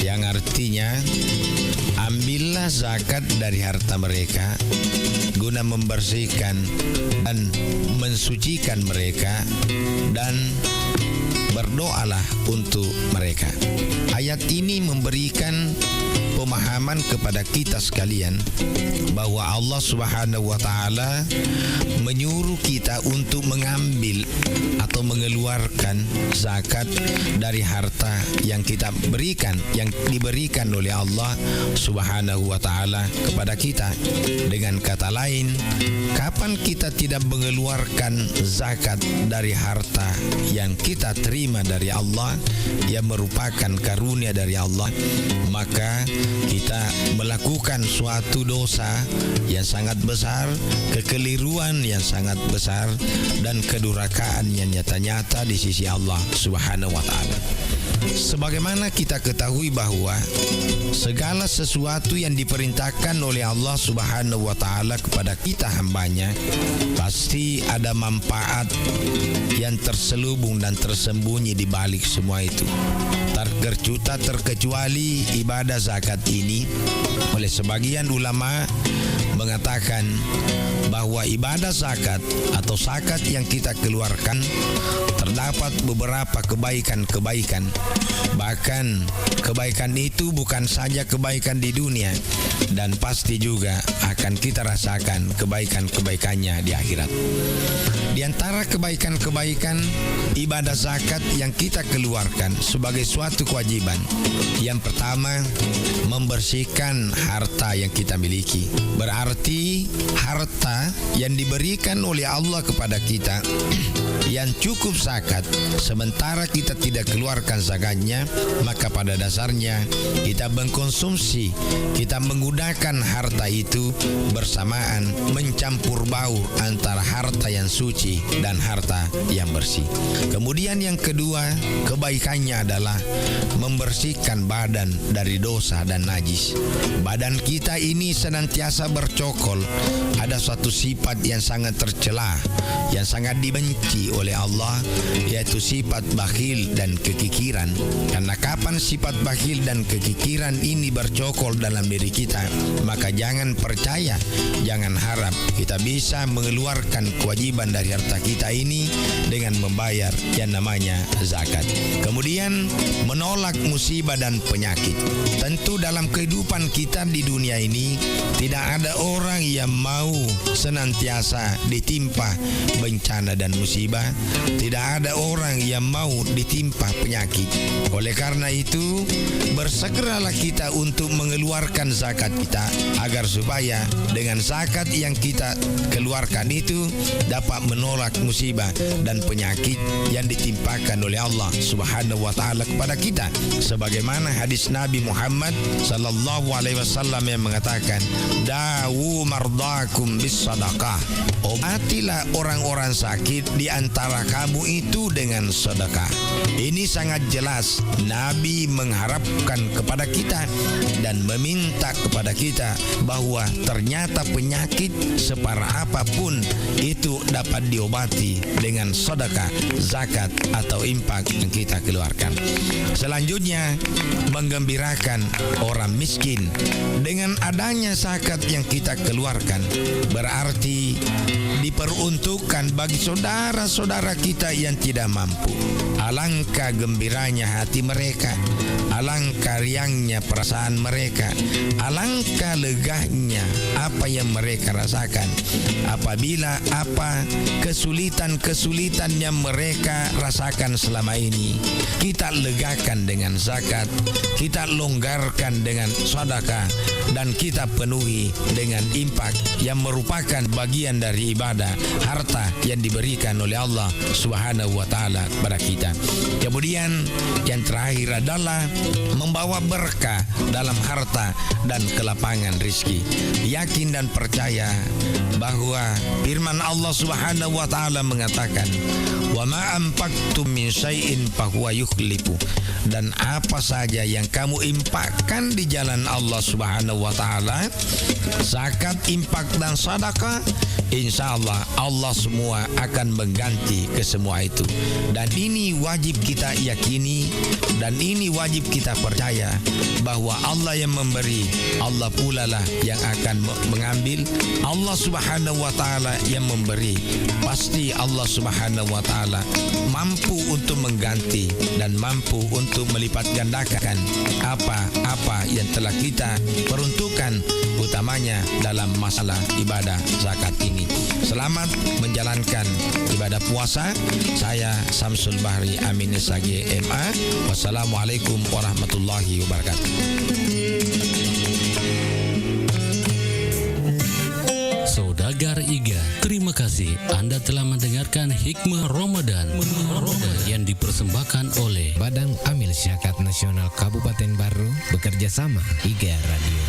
Yang artinya, ambillah zakat dari harta mereka guna membersihkan dan mensucikan mereka, dan berdoalah untuk mereka. Ayat ini memberikan pemahaman kepada kita sekalian bahwa Allah Subhanahu wa Ta'ala menyuruh kita untuk mengambil atau mengeluarkan zakat dari harta yang kita berikan, yang diberikan oleh Allah Subhanahu wa Ta'ala kepada kita. Dengan kata lain, kapan kita tidak mengeluarkan zakat dari harta yang kita terima dari Allah, yang merupakan karunia dari Allah, maka kita melakukan suatu dosa yang sangat besar, kekeliruan yang sangat besar, dan kedurhakaan yang nyata-nyata di sisi Allah Subhanahu wa Ta'ala. Sebagaimana kita ketahui bahwa segala sesuatu yang diperintahkan oleh Allah Subhanahu wa Ta'ala kepada kita hambanya, pasti ada manfaat yang terselubung dan tersembunyi di balik semua itu. Terkecu-, tak terkecuali ibadah zakat ini, oleh sebagian ulama mengatakan bahwa ibadah zakat atau zakat yang kita keluarkan terdapat beberapa kebaikan-kebaikan. Bahkan kebaikan itu bukan saja kebaikan di dunia, dan pasti juga akan kita rasakan kebaikan-kebaikannya di akhirat. Di antara kebaikan-kebaikan ibadah zakat yang kita keluarkan sebagai suatu kewajiban, yang pertama, membersihkan harta yang kita miliki. Berarti harta yang diberikan oleh Allah kepada kita yang cukup zakat, sementara kita tidak keluarkan zakatnya, maka pada dasarnya kita mengkonsumsi, kita menggunakan harta itu bersamaan, mencampur baur antara harta yang suci dan harta yang bersih. Kemudian yang kedua, kebaikannya adalah membersihkan badan dari dosa dan najis. Badan kita ini senantiasa bercokol, ada suatu sifat yang sangat tercela, yang sangat dibenci oleh Allah, yaitu sifat bakhil dan kekikiran. Karena kapan sifat bakhil dan kekikiran ini bercokol dalam diri kita, maka jangan percaya, jangan harap kita bisa mengeluarkan kewajiban dari harta kita ini dengan membayar yang namanya zakat. Kemudian, menolak musibah dan penyakit. Tentu dalam kehidupan kita di dunia ini, tidak ada orang yang mau senantiasa ditimpa bencana dan musibah. Tidak ada orang yang mau ditimpa penyakit. Oleh karena itu, bersegeralah kita untuk mengeluarkan zakat kita, agar supaya dengan zakat yang kita keluarkan itu dapat menolak musibah dan penyakit yang ditimpakan oleh Allah Subhanahu wa Ta'ala kepada kita. Sebagaimana hadis Nabi Muhammad sallallahu alaihi wasallam yang mengatakan, "Dawu mardakum bis sadaqah." Obatilah orang-orang sakit di antara kamu itu dengan sedekah. Ini sangat jelas Nabi mengharapkan kepada kita dan meminta kepada kita bahwa ternyata penyakit separah apapun itu dapat diobati dengan sedekah, zakat, atau infak yang kita keluarkan. Selanjutnya, menggembirakan orang miskin. Dengan adanya zakat yang kita keluarkan, berarti diperuntukkan bagi saudara-saudara kita yang tidak mampu. Alangkah gembiranya hati mereka, alangkah riangnya perasaan mereka, alangkah legahnya apa yang mereka rasakan apabila apa kesulitan-kesulitan yang mereka rasakan selama ini kita legakan dengan zakat, kita longgarkan dengan sedekah, dan kita penuhi dengan infak yang merupakan bagian dari ibadah harta yang diberikan oleh Allah Subhanahu wa Ta'ala kepada kita. Kemudian, yang terakhir adalah membawa berkah dalam harta dan kelapangan rizki. Yakin dan percaya bahwa firman Allah Subhanahu wa Ta'ala mengatakan, "Wa ma anfaqtum min syai'in fahuwa yukhlifu." Dan apa saja yang kamu infakkan di jalan Allah Subhanahu wa Ta'ala, zakat, infak, dan sedekah, insya Allah, Allah semua akan mengganti ke semua itu. Dan ini wajib kita yakini, dan ini wajib kita percaya bahwa Allah yang memberi, Allah pulalah yang akan me-, mengambil. Allah Subhanahu wa Ta'ala yang memberi, pasti Allah Subhanahu wa Ta'ala mampu untuk mengganti dan mampu untuk melipat gandakan apa-apa yang telah kita peruntukkan, utamanya dalam masalah ibadah zakat ini. Selamat menjalankan ibadah puasa. Saya Samsul Bahri Amin S H G M A. Wassalamualaikum warahmatullahi wabarakatuh. Saudagar Iga, terima kasih Anda telah mendengarkan Hikmah Ramadan yang dipersembahkan oleh Badan Amil Zakat Nasional Kabupaten Barru, bekerja sama Iga Radio.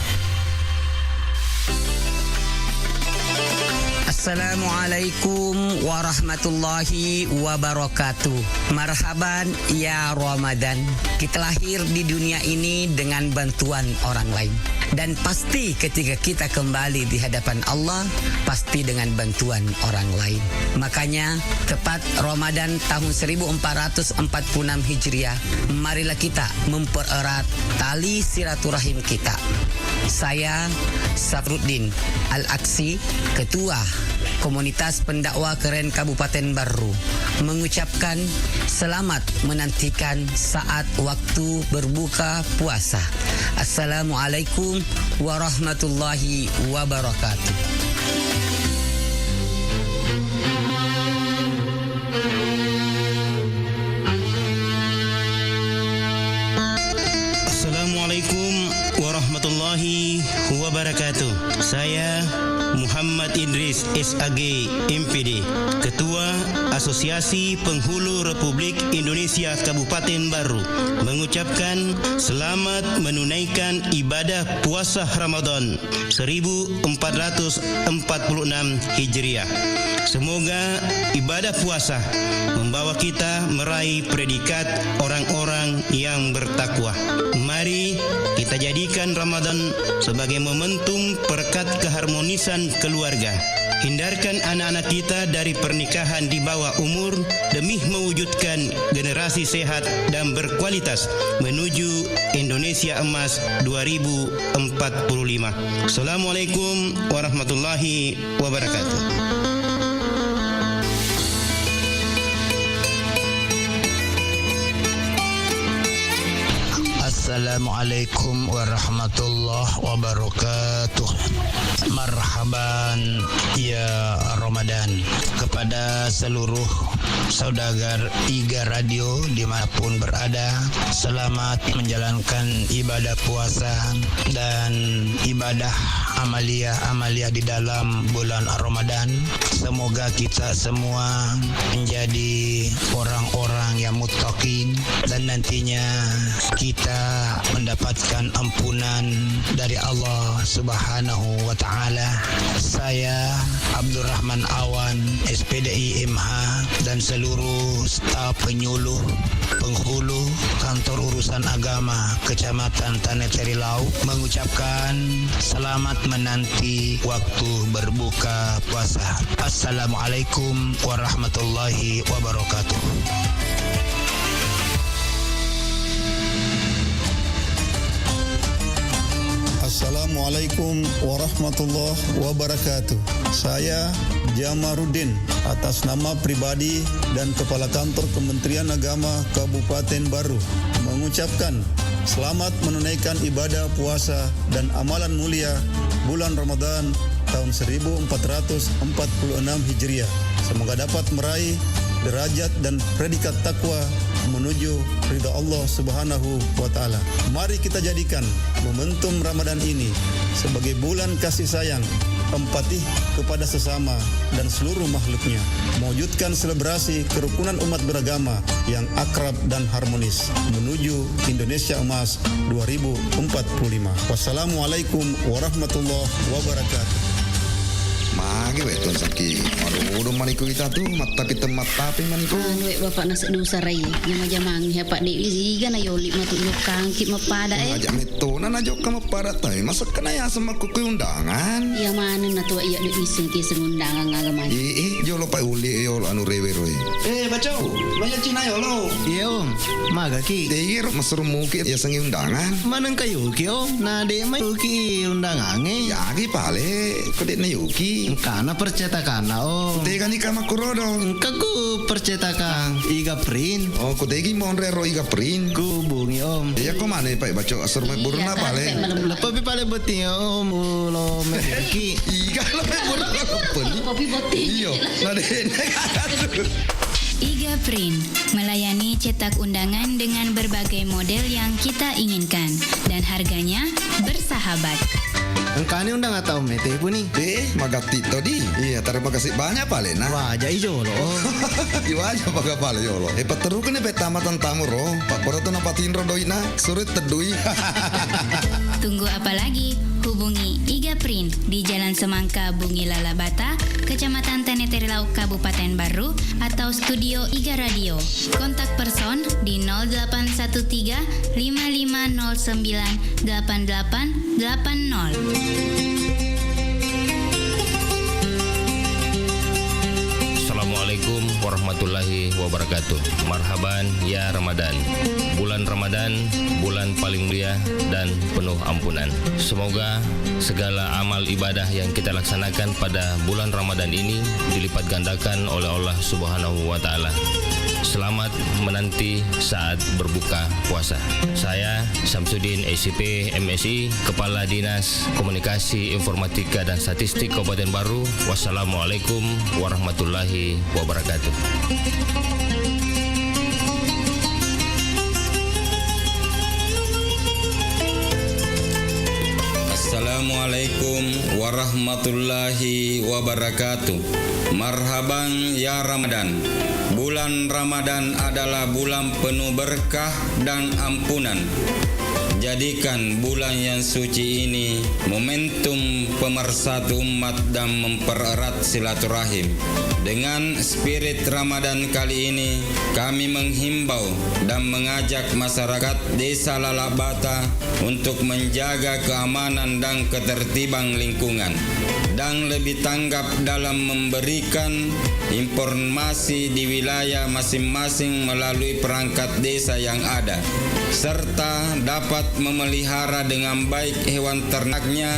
Assalamualaikum warahmatullahi wabarakatuh. Marhaban ya Ramadan. Kita lahir di dunia ini dengan bantuan orang lain. Dan pasti ketika kita kembali di hadapan Allah, pasti dengan bantuan orang lain. Makanya, tepat Ramadan tahun seribu empat ratus empat puluh enam Hijriah, marilah kita mempererat tali silaturahim kita. Saya, Safruddin Al-Aksi, Ketua Komunitas Pendakwah Keren Kabupaten Barru, mengucapkan selamat menantikan saat waktu berbuka puasa. Assalamualaikum warahmatullahi wabarakatuh. Assalamualaikum warahmatullahi wabarakatuh. Saya Muhammad Idris, S A G, M P D, Ketua Asosiasi Penghulu Republik Indonesia Kabupaten Barru, mengucapkan selamat menunaikan ibadah puasa Ramadan seribu empat ratus empat puluh enam Hijriah. Semoga ibadah puasa membawa kita meraih predikat orang-orang yang bertakwa. Mari kita jadikan Ramadan sebagai momentum perekat keharmonisan keluarga. Hindarkan anak-anak kita dari pernikahan di bawah umur demi mewujudkan generasi sehat dan berkualitas menuju Indonesia Emas dua ribu empat puluh lima. Assalamualaikum warahmatullahi wabarakatuh. Assalamualaikum warahmatullahi wabarakatuh. Marhaban ya Ramadan. Kepada seluruh saudagar Iga Radio dimanapun berada, selamat menjalankan ibadah puasa dan ibadah amaliah-amaliah di dalam bulan Ramadan. Semoga kita semua menjadi orang-orang yang muttaqin dan nantinya kita mendapatkan ampunan dari Allah Subhanahu wa Ta'ala. Saya Abdurrahman Awan, S P D I M H, dan seluruh staf penyuluh penghulu Kantor Urusan Agama Kecamatan Tanah Terilau mengucapkan selamat menanti waktu berbuka puasa. Assalamualaikum warahmatullahi wabarakatuh. Assalamualaikum warahmatullahi wabarakatuh. Saya Jamaruddin, atas nama pribadi dan Kepala Kantor Kementerian Agama Kabupaten Baru, mengucapkan selamat menunaikan ibadah puasa dan amalan mulia bulan Ramadan tahun seribu empat ratus empat puluh enam Hijriah. Semoga dapat meraih derajat dan predikat takwa menuju ridha Allah Subhanahu wa Ta'ala. Mari kita jadikan momentum Ramadan ini sebagai bulan kasih sayang, empati kepada sesama dan seluruh makhluknya, mewujudkan selebrasi kerukunan umat beragama yang akrab dan harmonis menuju Indonesia Emas dua ribu empat puluh lima. Wassalamualaikum warahmatullahi wabarakatuh. Magi we tu sakki. Marudu maniko ita tu, mattapi temmattapi maniko. Anu we bapak nasi dusa rai, jama-jamang ya pak de, iga na yoli matu jokangki mapada eh. Aja metona na jokka mapada tai, masa kena ya sama kuku undangan. Iya maneng na tua iya de wising ki undangan aga maneng. Eh, eh, jolo pak uli yolo anu rewe roe. Eh, Bacau, maya Cina yolo. Iya, Om. Maga ki? Dei ro masuru muki ya sangi undangan. Maneng kayu ki, Om. Na de mai ki undangange. Yagi pale, ko de na yuki. Engkana percetakanna, Om. Tegani kama kurodo. Engka ku percetakan Iga Print. Oh, ku tegi monre ro Iga Print. Ku bungi, Om. Iya ko mana pak Bacau asur mai burna pale. Lepa pi pale beti, Om. Ulo meki. Iga lo mai burna lo peli. Kopi beti. Iyo, na de. Iga Print melayani cetak undangan dengan berbagai model yang kita inginkan dan harganya bersahabat. Engkani undang atau mete puni? Eh, magatti to di. Iya, terima kasih banyak pale na. Wah, jai jolo. Oh. Iwaja paga pale yolo. Eh, paterukene pe tama tantamu ro. Pak Poro to napatinro doina. Suruh tedui. Tunggu apa lagi? Hubungi Iga Print di Jalan Semangka, Bungi Lalabata, Kecamatan Tanah Terilau, Kabupaten Barru, atau Studio Iga Radio. Kontak person di nol delapan satu tiga lima lima nol sembilan delapan delapan delapan nol. Assalamualaikum warahmatullahi wabarakatuh. Marhaban ya Ramadan. Bulan Ramadan, bulan paling mulia dan penuh ampunan. Semoga segala amal ibadah yang kita laksanakan pada bulan Ramadan ini dilipat gandakan oleh Allah Subhanahu wa Ta'ala. Selamat menanti saat berbuka puasa. Saya Samsudin, S I P, M S I, Kepala Dinas Komunikasi, Informatika, dan Statistik Kabupaten Baru. Wassalamualaikum warahmatullahi wabarakatuh. Assalamualaikum warahmatullahi wabarakatuh. Marhaban ya Ramadan. Bulan Ramadan adalah bulan penuh berkah dan ampunan. Jadikan bulan yang suci ini momentum pemersatu umat dan mempererat silaturahim. Dengan spirit Ramadan kali ini, kami menghimbau dan mengajak masyarakat Desa Lalabata untuk menjaga keamanan dan ketertiban lingkungan. dan lebih tanggap dalam memberikan informasi di wilayah masing-masing melalui perangkat desa yang ada, serta dapat memelihara dengan baik hewan ternaknya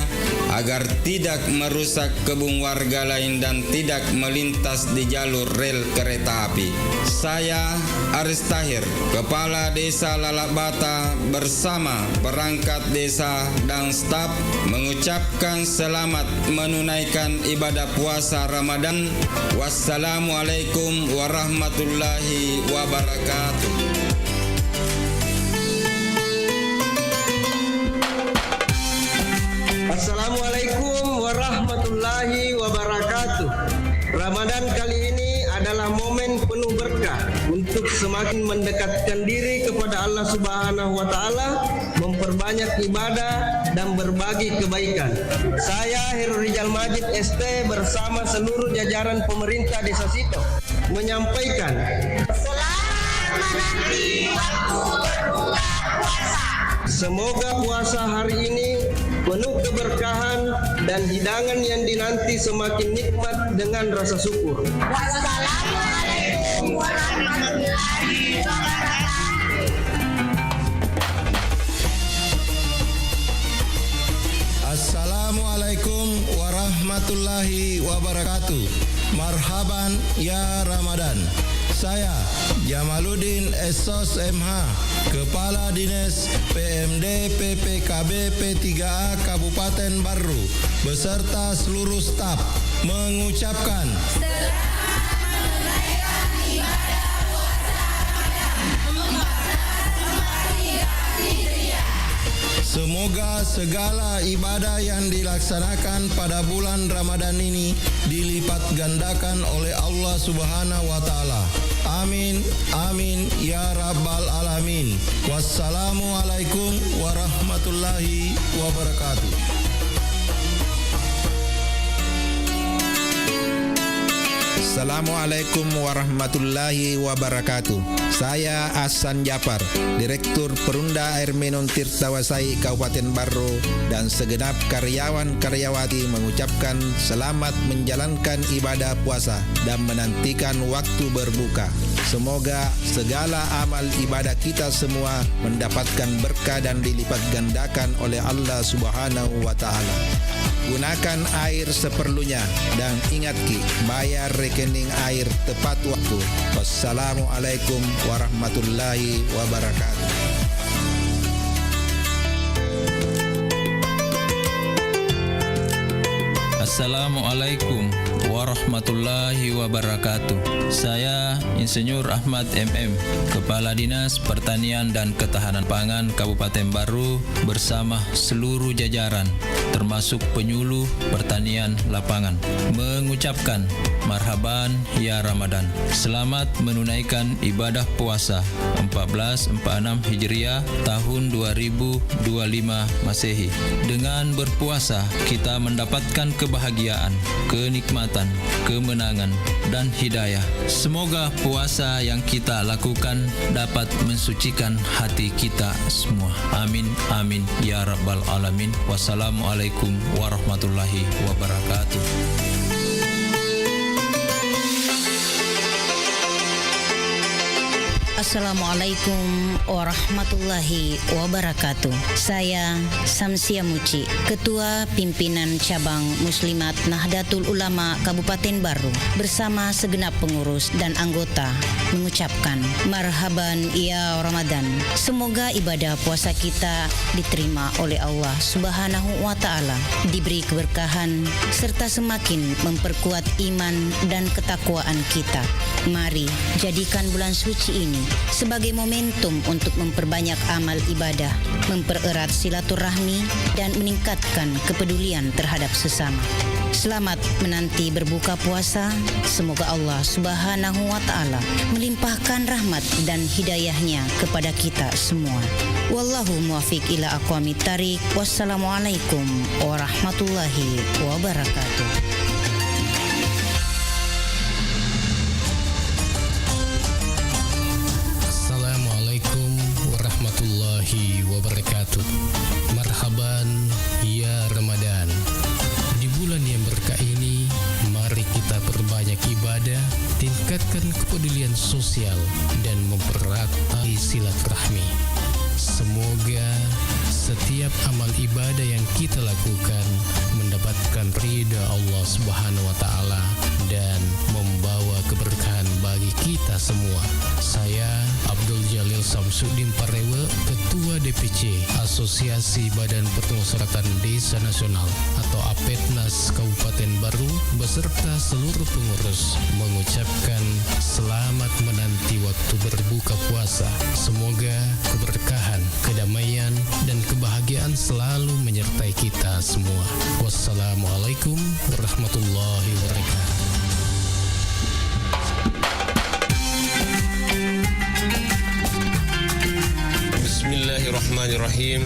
agar tidak merusak kebun warga lain dan tidak melintas di jalur rel kereta api. Saya, Aris Tahir, Kepala Desa Lalabata, bersama perangkat desa dan staf mengucapkan selamat menunaikan ibadah puasa Ramadan. Wassalamualaikum warahmatullahi wabarakatuh. Assalamualaikum warahmatullahi wabarakatuh. Ramadan kali ini adalah momen penuh berkah untuk semakin mendekatkan diri kepada Allah Subhanahu wa Ta'ala, memperbanyak ibadah, dan berbagi kebaikan. Saya, Heru Rijal Majid, S T, bersama seluruh jajaran pemerintah Desa Sito menyampaikan, selamat menanti waktu berbuka puasa. Semoga puasa hari ini penuh keberkahan dan hidangan yang dinanti semakin nikmat dengan rasa syukur. Wassalamualaikum warahmatullahi wabarakatuh. Assalamualaikum warahmatullahi wabarakatuh. Marhaban ya Ramadan. Saya, Jamaluddin Esos M H, Kepala Dinas P M D P P K B P tiga A Kabupaten Barru, beserta seluruh staf, mengucapkan, selamat menunaikan ibadah puasa Ramadan empat belas empat tiga Hijriah. Semoga segala ibadah yang dilaksanakan pada bulan Ramadan ini dilipat gandakan oleh Allah Subhanahu wa Ta'ala. Amin, amin, ya Rabbal Alamin. Wassalamualaikum warahmatullahi wabarakatuh. Assalamualaikum warahmatullahi wabarakatuh. Saya Hasan Japar, Direktur Perumda Air Minum Tirtawasai Kabupaten Barru, dan segenap karyawan-karyawati mengucapkan selamat menjalankan ibadah puasa dan menantikan waktu berbuka. Semoga segala amal ibadah kita semua mendapatkan berkah dan dilipat gandakan oleh Allah Subhanahu wa Ta'ala. Gunakan air seperlunya dan ingat ki, bayar rekening air tepat waktu. Wassalamualaikum warahmatullahi wabarakatuh. Assalamualaikum warahmatullahi wabarakatuh. Saya Insinyur Ahmad M M, Kepala Dinas Pertanian dan Ketahanan Pangan Kabupaten Barru, bersama seluruh jajaran, termasuk penyuluh pertanian lapangan, mengucapkan marhaban ya Ramadan. Selamat menunaikan ibadah puasa empat belas empat enam Hijriah tahun dua ribu dua lima Masehi. Dengan berpuasa, kita mendapatkan kebahagiaan, kenikmatan, kemenangan, dan hidayah. Semoga puasa yang kita lakukan dapat mensucikan hati kita semua. Amin, amin, ya rabbal alamin. Wassalamualaikum warahmatullahi wabarakatuh. Assalamualaikum warahmatullahi wabarakatuh. Saya Samsia Muci, Ketua Pimpinan Cabang Muslimat Nahdlatul Ulama Kabupaten Barru, bersama segenap pengurus dan anggota, mengucapkan marhaban ya Ramadan. Semoga ibadah puasa kita diterima oleh Allah Subhanahu wa Ta'ala, diberi keberkahan, serta semakin memperkuat iman dan ketakwaan kita. Mari, jadikan bulan suci ini sebagai momentum untuk memperbanyak amal ibadah, mempererat silaturahmi, dan meningkatkan kepedulian terhadap sesama. Selamat menanti berbuka puasa. Semoga Allah Subhanahu wa Ta'ala melimpahkan rahmat dan hidayahnya kepada kita semua. Wallahu muwafiq ila aqwamit thariq. Wassalamualaikum warahmatullahi wabarakatuh. Assalamualaikum warahmatullahi wabarakatuh. Marhaban ya Ramadan. Di bulan yang berkah dan mempererat tali silaturahmi. Semoga setiap amal ibadah yang kita lakukan mendapatkan ridha Allah Subhanahu wa Ta'ala dan membawa keberkahan bagi kita semua. Saya, Abdul Jalil Samsudin Parewe, Ketua D P C Asosiasi Badan Permusyawaratan Desa Nasional atau APEDNAS Kabupaten Baru, beserta seluruh pengurus, mengucapkan selamat menanti waktu berbuka puasa. Semoga keberkahan, kedamaian, dan kebahagiaan selalu menyertai kita semua. Wassalamualaikum warahmatullahi wabarakatuh. Bismillahirrahmanirrahim.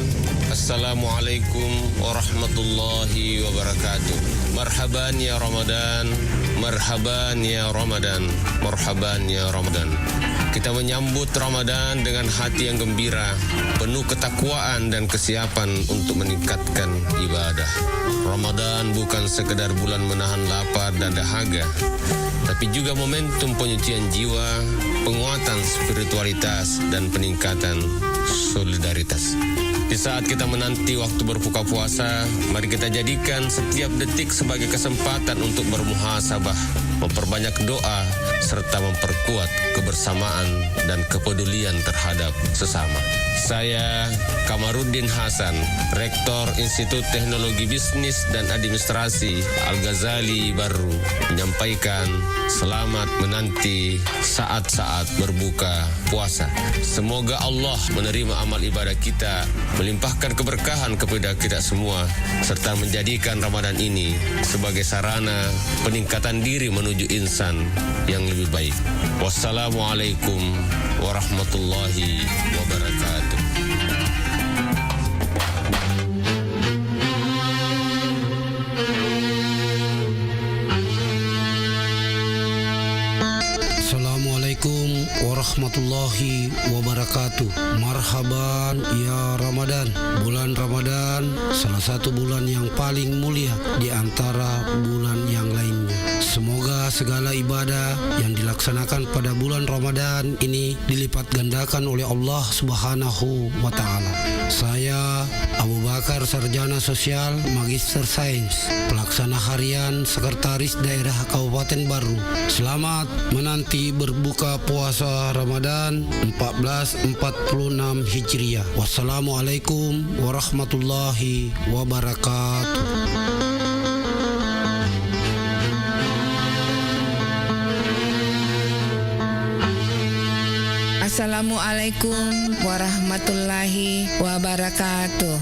Assalamualaikum warahmatullahi wabarakatuh. Marhaban ya Ramadan, marhaban ya Ramadan, marhaban ya Ramadan. Kita menyambut Ramadan dengan hati yang gembira, penuh ketakwaan dan kesiapan untuk meningkatkan ibadah. Ramadan bukan sekedar bulan menahan lapar dan dahaga, tapi juga momentum penyucian jiwa, penguatan spiritualitas, dan peningkatan solidaritas. Di saat kita menanti waktu berbuka puasa, mari kita jadikan setiap detik sebagai kesempatan untuk bermuhasabah, memperbanyak doa, serta memperkuat kebersamaan dan kepedulian terhadap sesama. Saya, Kamaruddin Hasan, Rektor Institut Teknologi Bisnis dan Administrasi Al-Ghazali Barru, menyampaikan selamat menanti saat-saat berbuka puasa. Semoga Allah menerima amal ibadah kita, melimpahkan keberkahan kepada kita semua, serta menjadikan Ramadan ini sebagai sarana peningkatan diri menuju insan yang lebih baik. Wassalamualaikum warahmatullahi wabarakatuh. Assalamualaikum warahmatullahi wabarakatuh. Marhaban ya Ramadan. Bulan Ramadan salah satu bulan yang paling mulia di antara bulan yang lainnya. Semoga segala ibadah yang dilaksanakan pada bulan Ramadan ini dilipat gandakan oleh Allah Subhanahu wa Ta'ala. Saya, Abu Bakar, Sarjana Sosial, Magister Sains, Pelaksana Harian, Sekretaris Daerah Kabupaten Barru, selamat menanti berbuka puasa Ramadan empat belas empat puluh enam Hijriah. Wassalamualaikum warahmatullahi wabarakatuh. Assalamualaikum warahmatullahi wabarakatuh.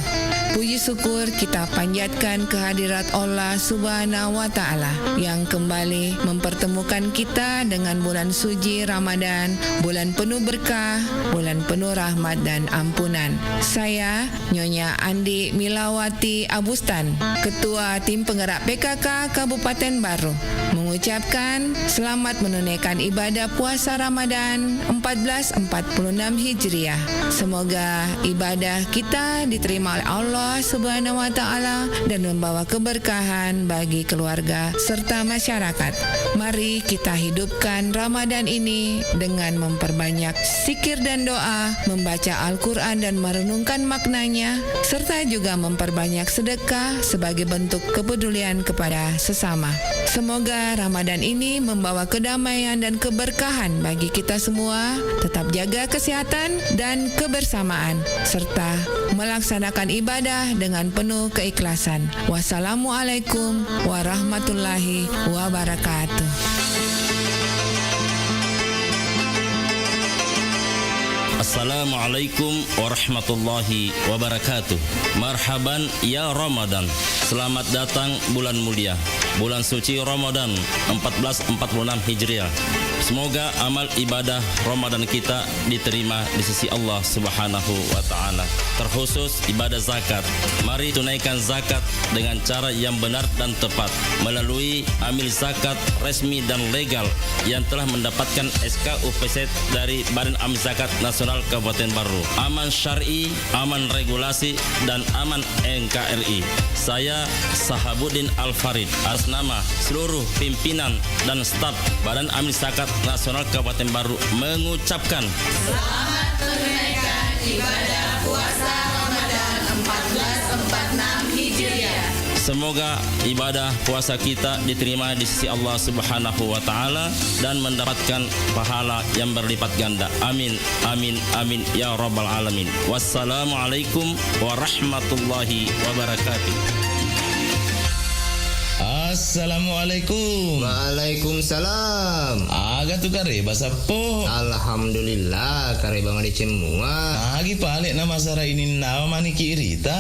Puji syukur kita panjatkan kehadirat Allah Subhanahu wa Ta'ala yang kembali mempertemukan kita dengan bulan suci Ramadan, bulan penuh berkah, bulan penuh rahmat dan ampunan. Saya, Nyonya Andi Milawati Abustan, Ketua Tim Penggerak P K K Kabupaten Barru, mengucapkan selamat menunaikan ibadah puasa Ramadan empat belas empat puluh enam Hijriah. Semoga ibadah kita diterima oleh Allah Subhanahu wa Ta'ala dan membawa keberkahan bagi keluarga serta masyarakat. Mari kita hidupkan Ramadan ini dengan memperbanyak zikir dan doa, membaca Al-Quran dan merenungkan maknanya, serta juga memperbanyak sedekah sebagai bentuk kepedulian kepada sesama. Semoga Ramadan ini membawa kedamaian dan keberkahan bagi kita semua. Tetap jaga kesehatan dan kebersamaan, serta melaksanakan ibadah dengan penuh keikhlasan. Wassalamualaikum warahmatullahi wabarakatuh. Assalamualaikum warahmatullahi wabarakatuh. Marhaban ya Ramadan. Selamat datang bulan mulia, bulan suci Ramadan empat belas empat puluh enam Hijriah. Semoga amal ibadah Ramadan kita diterima di sisi Allah Subhanahu wa Ta'ala, terkhusus ibadah zakat. Mari tunaikan zakat dengan cara yang benar dan tepat melalui amil zakat resmi dan legal yang telah mendapatkan S K U P Z dari Badan Amil Zakat Nasional Kabupaten Barru. Aman syar'i, aman regulasi, dan aman N K R I. Saya, Sahabuddin Al-Farid, atas nama seluruh pimpinan dan staf Badan Amil Zakat Nasional Kabupaten Barru mengucapkan selamat menunaikan ibadah puasa Ramadan empat belas empat enam Hijriah. Semoga ibadah puasa kita diterima di sisi Allah Subhanahu wa Ta'ala dan mendapatkan pahala yang berlipat ganda. Amin, amin, amin, ya Rabbal 'Alamin. Wassalamualaikum warahmatullahi wabarakatuh. Assalamualaikum. Waalaikumsalam. Aga tu kareba, Sappo? Alhamdulillah, kareba madeceng mua. Agi pale na masara ininnawa maniki irita?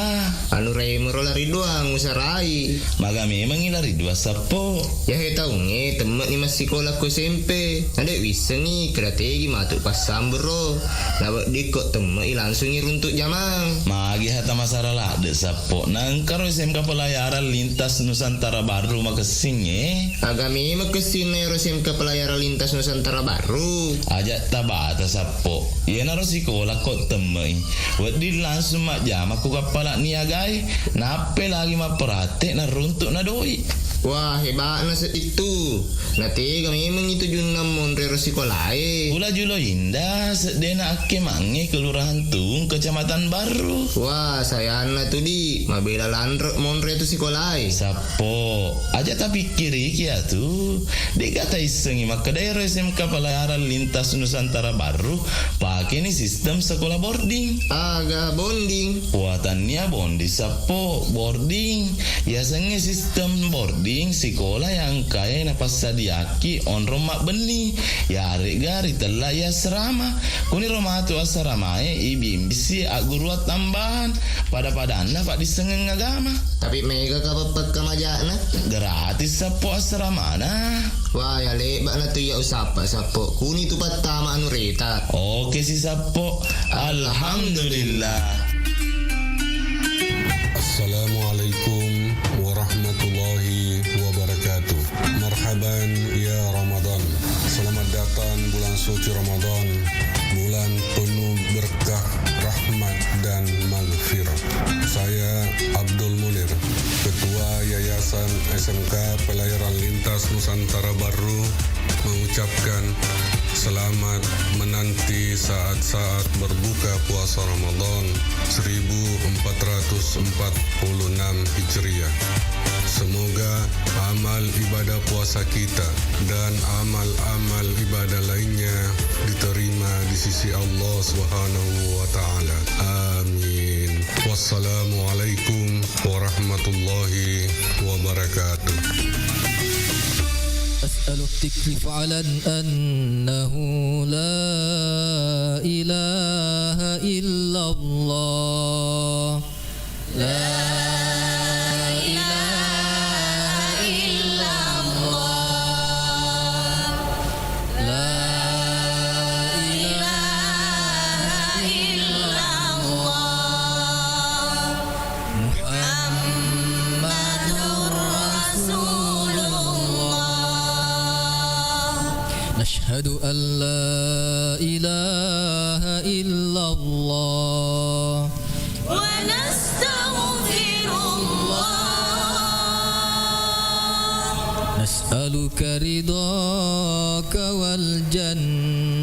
Anu remo ro lari doang usarai. Maga memangi lari dua, Sappo? Yahe taungnge temme'ni massikola ko S M P. Nade wissengi keda tegi matu passambero. Naweddikko temme'i langsungi runtuk jamang. Magi hata masara ladde, Sappo? Nangkaro S M K Pelayaran Lintas Nusantara Barru makessingnge? Aga memang kessinna ero S M K Pelayaran Lintas Nusantara Barru? Aja tabata, Sappo. Iyanaro sikola ko temme'i. Wedding langsung majjama ku kappala niagae. Nappe lagi mapprate naruntuk na doi. Wah, heba'na sedding tu. Natega memang itu junna monre ro sikolae. Ula Julo Indah, seddena akkemangnge Kelurahan Tung, Kecamatan Barru. Wah, sayanna tu, di. Mabela lanre monre tu sikolae. Sappo, aja tapikkiriki atu. De'ga taissengi makkeda ero S M K Pelayaran Lintas Nusantara Barru pakeni sistem sekolah boarding. Aga bonding? Wah, tannia bondi, Sappo, boarding. Yasengnge sistem boarding sikola yang kae napassadiaki onrong mabbenni, yaregga ritella i asrama. Kuniro matu asramae ibimbisi agguruang tambahan, pada-padanna paddissengeng agama. Tapi mega ka pappakka majana? Gratis, Sappo, asramana. Wah, ya lebba'na tu iya usappa, Sappo. Kuni tu pattama anu reta. Oke si, Sappo. Alhamdulillah. Assalamualaikum warahmatullahi wabarakatuh. Marhaban ya Ramadan. Selamat datang bulan suci Ramadan, bulan penuh berkah, rahmat, dan maghfirah. Saya Abdul Munir, Ketua Yayasan S M K Pelayaran Lintas Nusantara Barru, mengucapkan selamat menanti saat-saat berbuka puasa Ramadan seribu empat ratus empat puluh enam Hijriah. Semoga amal ibadah puasa kita dan amal-amal ibadah lainnya diterima di sisi Allah Subhanahu wa Ta'ala. Amin. Wassalamualaikum warahmatullahi wabarakatuh. أسأل التكليف على أنه لا إله إلا الله. لا إله إلا الله. لا إله إلا الله. محمد رسول الله. نشهد أن لا إله إلا الله. ونستغفر الله. نسألك رضاك والجنة.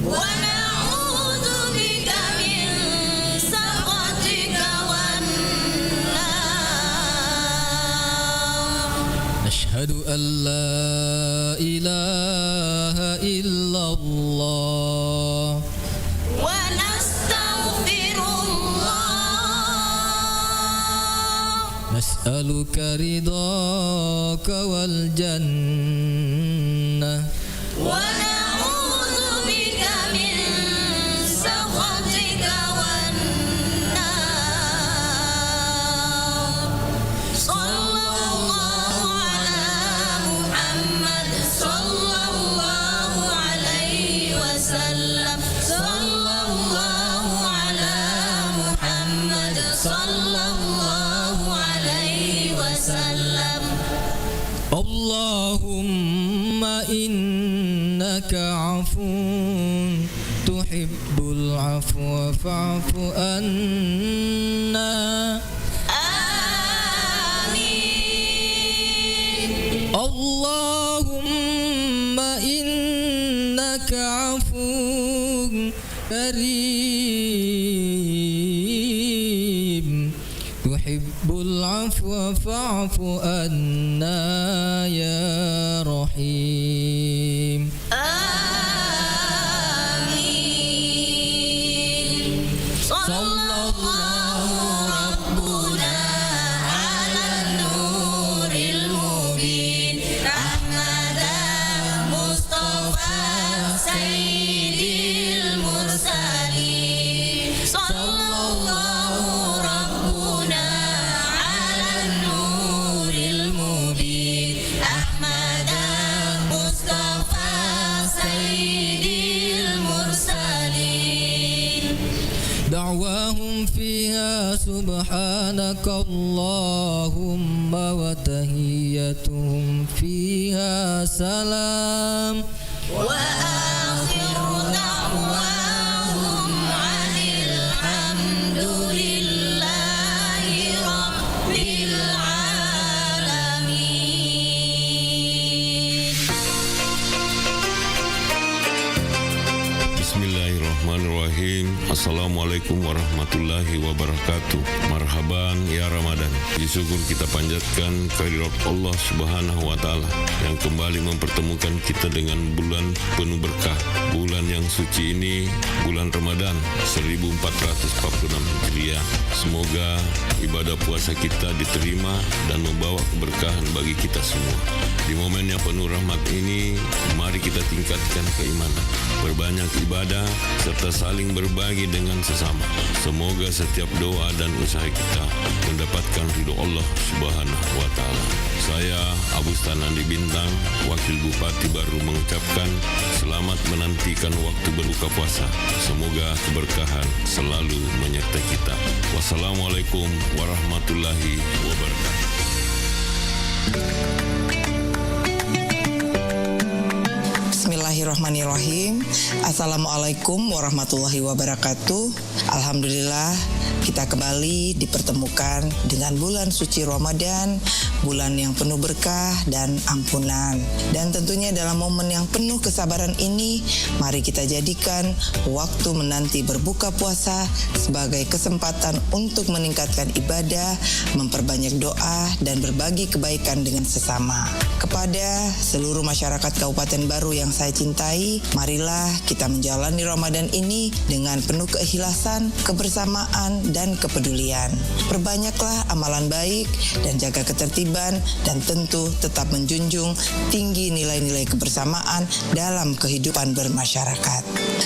ونعوذ بك من سخطك والنار. نشهد أن لا إله إلا الله. ونستغفر الله. نسألك رضاك والجنة. ونعوذ بك من سخطك والنار. صلى الله على محمد، صلى الله عليه وسلم، صلى الله على محمد، صلى الله عليه وسلم. اللهم إنك عفو تحب العفو فاعف عنا. آمين. اللهم كريم تحب العفو فاعف عنا يا رحيم. آمين. صلى الله ربنا على النور المبين أحمد المصطفى سيد المرسلين. صلى الله ربنا على النور المبين أحمد المصطفى سيد المرسلين. دعواهم فيها سبحانك اللهم وتحيتهم فيها سلام. وآخر دعواهم أن الحمد لله رب العالمين. Bismillahirrahmanirrahim. Assalamualaikum warahmatullahi wabarakatuh. Marhaban ya Ramadan. Puji syukur kita panjatkan kehadirat Allah Subhanahu wa Ta'ala yang kembali mempertemukan kita dengan bulan penuh berkah, bulan yang suci ini, bulan Ramadan seribu empat ratus empat puluh enam Hijriah. Semoga ibadah puasa kita diterima dan membawa keberkahan bagi kita semua. Di momen yang penuh rahmat ini, mari kita tingkatkan keimanan, perbanyak ibadah, serta saling berbagi dengan sesama. Semoga setiap doa dan usaha kita mendapatkan ridho Allah Subhanahu wa Ta'ala. Saya, Abu Stan Andi Bintang, Wakil Bupati baru, mengucapkan selamat menantikan waktu berbuka puasa. Semoga keberkahan selalu menyertai kita. Wassalamualaikum warahmatullahi wabarakatuh. Bismillahirrahmanirrahim. Assalamualaikum warahmatullahi wabarakatuh. Alhamdulillah, kita kembali dipertemukan dengan bulan suci Ramadan, bulan yang penuh berkah dan ampunan. Dan tentunya dalam momen yang penuh kesabaran ini, mari kita jadikan waktu menanti berbuka puasa sebagai kesempatan untuk meningkatkan ibadah, memperbanyak doa, dan berbagi kebaikan dengan sesama. Kepada seluruh masyarakat Kabupaten Baru yang saya cintai, marilah kita menjalani Ramadan ini dengan penuh keikhlasan, kebersamaan, dan kepedulian. Perbanyaklah amalan baik dan jaga ketertiban, dan tentu tetap menjunjung tinggi nilai-nilai kebersamaan dalam kehidupan bermasyarakat.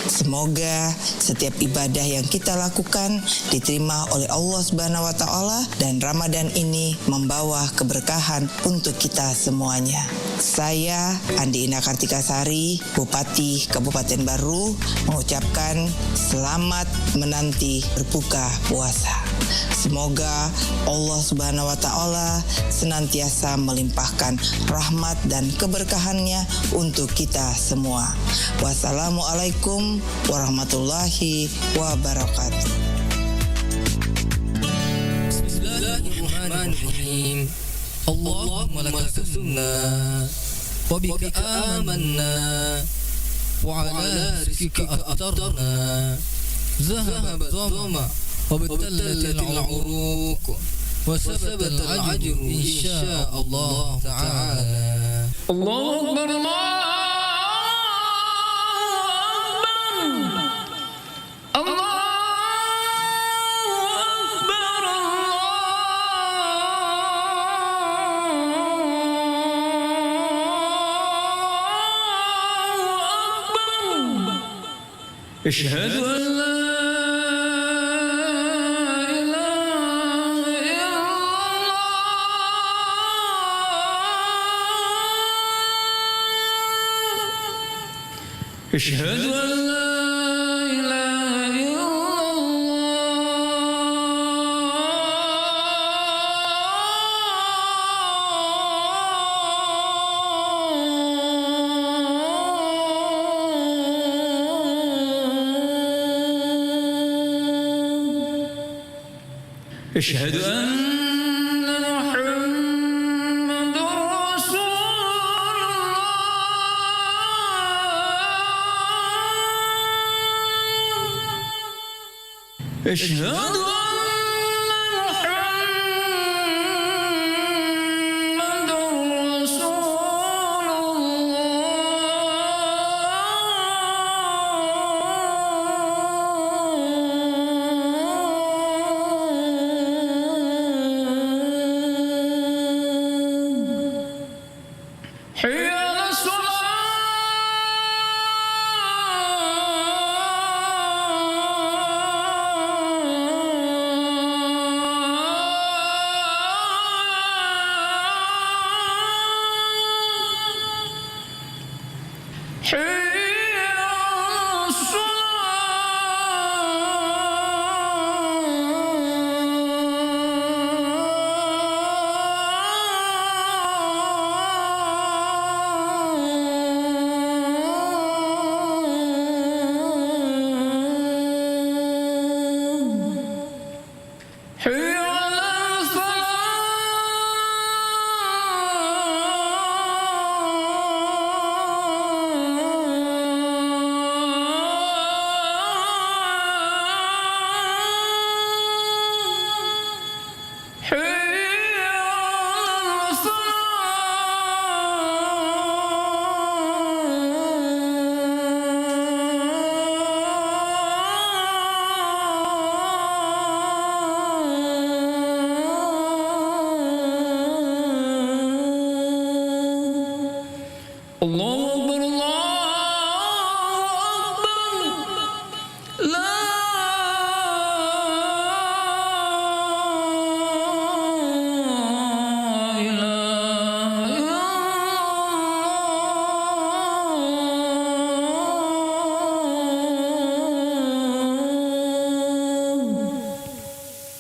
Semoga setiap ibadah yang kita lakukan diterima oleh Allah Subhanahu wa Ta'ala, dan Ramadan ini membawa keberkahan untuk kita semuanya. Saya, Andi Ina Kartika Sari, Bupati Kabupaten Baru, mengucapkan selamat menanti berbuka puasa. Semoga Allah Subhanahu wa Ta'ala senantiasa melimpahkan rahmat dan keberkahannya untuk kita semua. Wassalamualaikum warahmatullahi wabarakatuh. بسم الله الرحمن الرحيم. اللهم لك صمنا وبك آمنا وعلى رزقك أفطرنا. ذهب الظمأ وابتلت العروق وثبت الأجر إن شاء الله تعالى. الله أكبر، الله أكبر. الله أكبر، الله أكبر. أشهد أن لا إله إلا الله. أشهد أن لا إله إلا الله. أشهد أن محمدا رسول الله. أشهد أن محمدا رسول الله. حي على الصلاة. حي على الصلاة. حي على الفلاح. حي على الفلاح. الله أكبر، الله أكبر. لا إله إلا الله.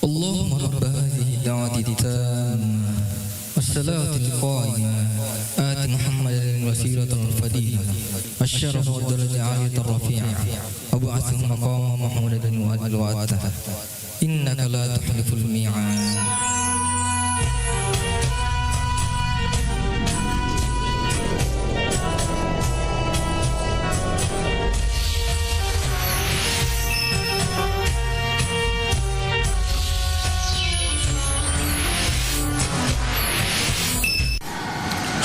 اللهم رب هذه الدعوة التامة والصلاة القائمة، آت محمدا الوسيلة والفضيلة والشرف والدرجة العالية الرفيعة، وابعثه مقاما محمودا الذي وعدته، إنك لا تخلف الميعاد.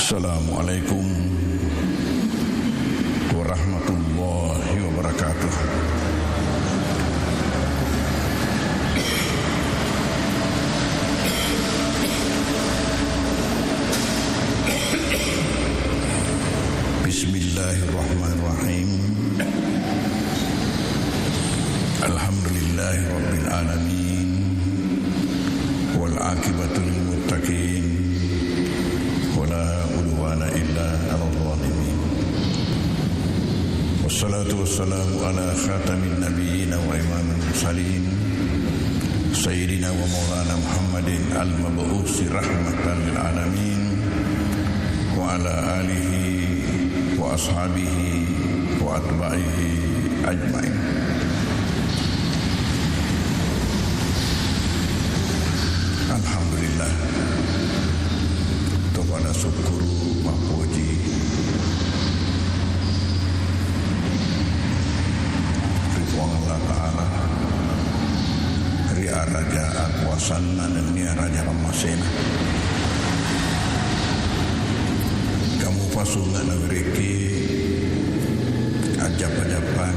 Assalamualaikum warahmatullahi wabarakatuh. Bismillahirrahmanirrahim. Alhamdulillahi rabbil alamin. Wal aqibatu lil muttaqin. Wa la udwana illa alal zalimin. Wassalatu wassalamu ala khatamin nabiyyin wa imamil mursalin, sayyidina wa maulana Muhammadin al-mab'usi rahmatan lil alamin, wa ala alihi wa ashabihi wa atba'ihi ajmain. Alhamdulillah. Topada sukkuru, mappoji ri Puang Allah Ta'ala, ri araja akuasanna nennia araja pammasena. Kamupa sunge' nawerekki ajjappa-jappang,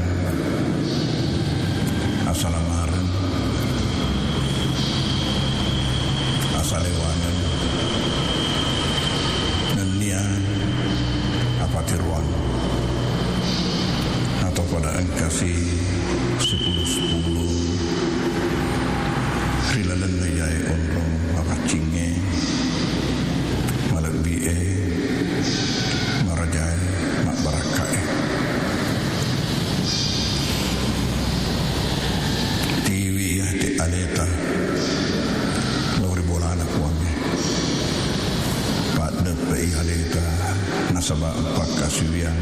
asalamareng, asalewaneng, nennia apatiroang. Atau pada engkasi sepuluh-sepuluh ri lalenna iyae onrong mapaccingnge, malebbi'e, marajae, mabbarakka'e. Tiwi ati aleta lao ri bolana Puangnge. Paddeppe'i aleta nasaba pakkasiwiang,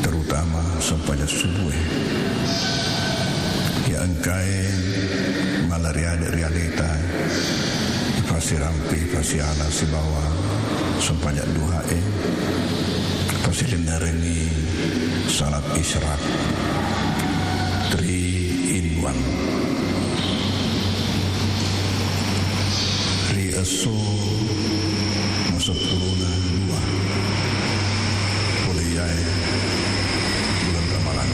terutama sempajang subuhe. Iya engkae mala ri ade' ri aleta, ipasirampe, ipasiala sibawa sempajang duhae, pasilennerengngi salat isyraq. Three in Ri esso maseppulona dua pole iyae bulan Ramalang.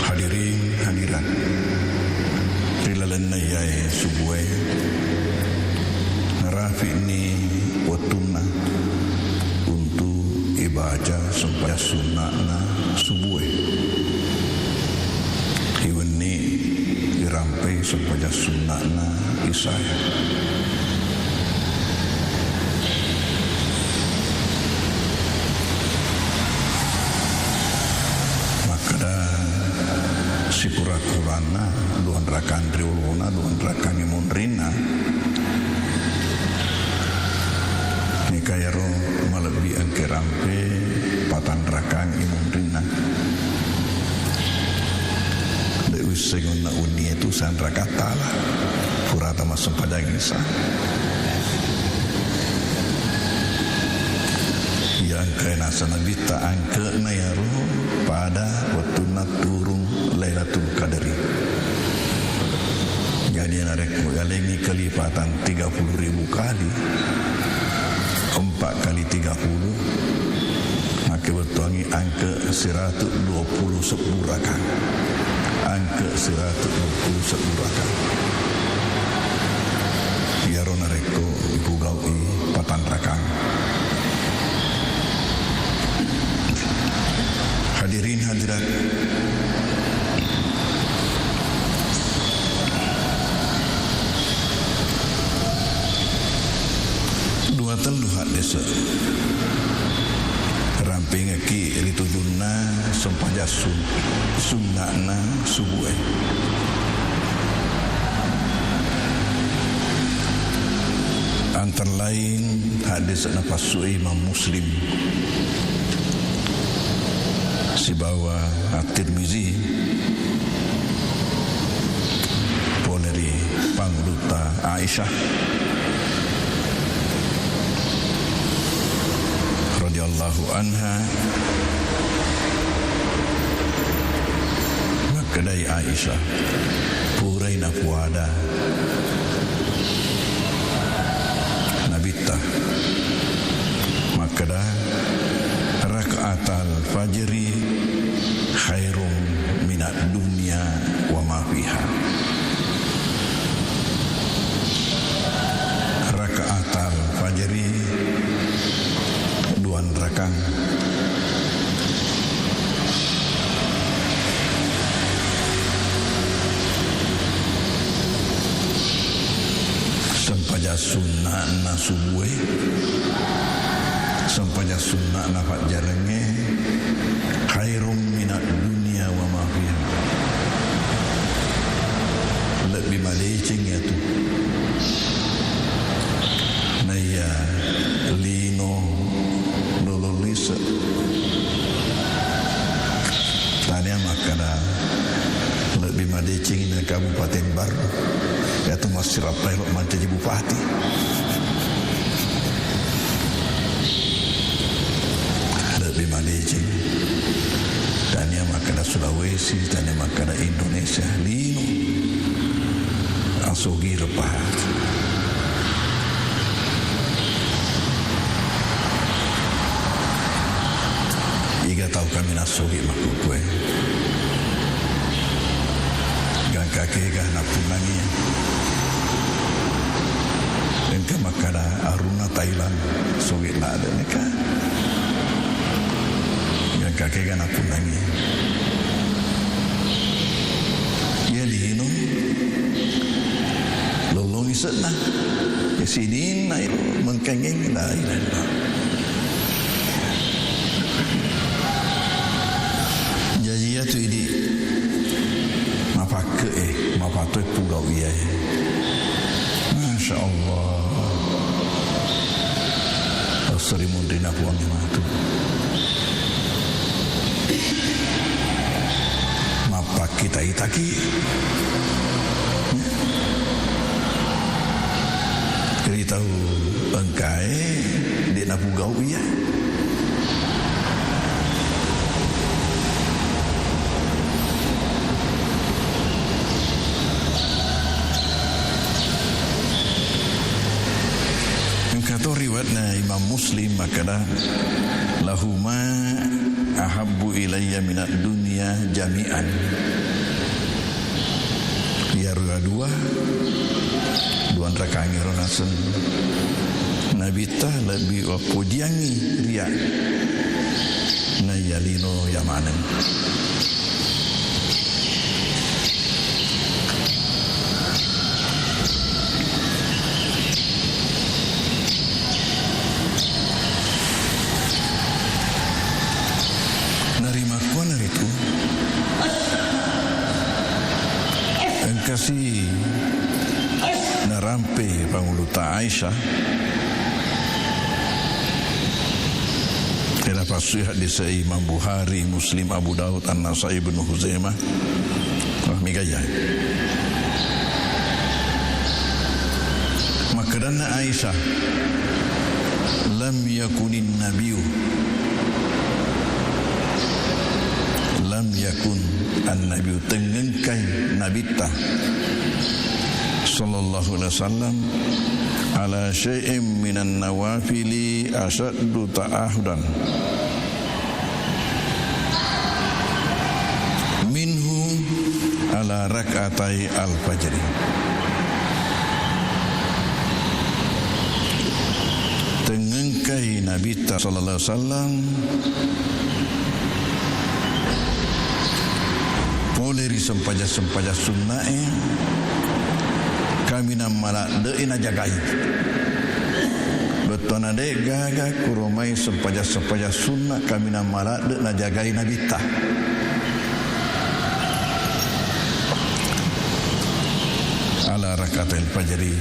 Hadirin hadirat, ri lalenna iyae subue, narafi'ni wettunna untuk ibaca sempajang sunna'na subue. Iwenni irampe sempajang sunna'na isyae. Makkeda sikura-kuranna duanrakang ri olona, duanrakang imunrinna. Neka iyaro malebbi engka rampe patanrakang imunrinna. De' wisseng onna unnie tu sanrakattala purata massempajang isya. Iya engkae naseng Nabitta angke'na iyaro pada wettunna turung Lailatul Qadri. Jadi narekko yalengngi kelipatan tiga puluh ribu kali, empat kali tiga puluh, makkebettuangngi angke siratu dua puluh sebbu rakang. Angke siratu dua puluh sebbu rakang. Iyaro narekko ipugau'i patanrakang. Hadirin hadirat, dua tellu haddese' rampengekki ri tujunna sempajang sun-, sunna'na subue. Antara lain haddese' napassue Imam Muslim sibawa At-Tirmizi pole ri pangulutta Aisyah radhiyallahu anha, makkedai Aisyah, purai napuada Nabitta makkeda, "Rakaatal fajri khairum minad dunya wa ma fiha." Rakaatal fajri, duanrakang. Sempajang sunna'na subue, sempajang sunna'na fajjarengnge, khairum minad dunya wa ma fiha. Lebbi madeceng iyatu. Naiya lino lolong lise'. Tania makkeda lebbi madeceng na Kabupaten Barru. Iyatu massirappa ero mancaji bupati. Lebbi madeceng. Tania makkeda Sulawesi, tania makkeda Indonesia, lino. Asogi repa. Iga tau kami nasogi makkukue. Gangka kega napunnangi. Engka makkeda arunna Thailand, sogi ladde' neka. Gangka kega napunnangi. Iya lino lolong ise'na. Iya sininna iro mengkengeng, la ilaha illallah. Jaji iyatu idi' mapakke'e, mapatoi pugau iyae. Masya Allah. Esso ri munrinna Puangnge matu. Mappakita-itaki. Ri tau engkae de' napugau iya. Makkeda, "Lahuma ahabbu ilayya minad dunya jami'an." Iyaro dua, duanrakangngéro naseng Nabitta lebbi wappojiangngi ria naiya lino iya maneng. Narimakkuannaritu, engkasi narampe Pangulutta Aisyah, ena passui haddise'i Imam Bukhari, Muslim, Abu Daud, An-Nasai, Ibnu Huzaimah. Wah, mega iya. Makkedanna Aisyah, "Lam yakunin nabiyu, lam yakun an-nabiyu," tengngengkai Nabitta sallallahu alaihi wasallam, "ala syai'in minan nawafili asyaddu ta'ahudan minhu ala rak'atai al-fajri." Tengngengkai Nabitta sallallahu alaihi wasallam pole ri sempajang-sempajang sunna'e, kaminang maladde'i najagai. Bettuanna de'gaga kuro mai sempajang-sempajang sunna kaminang maladde najagai Nabitta. Ala rak'atil fajri,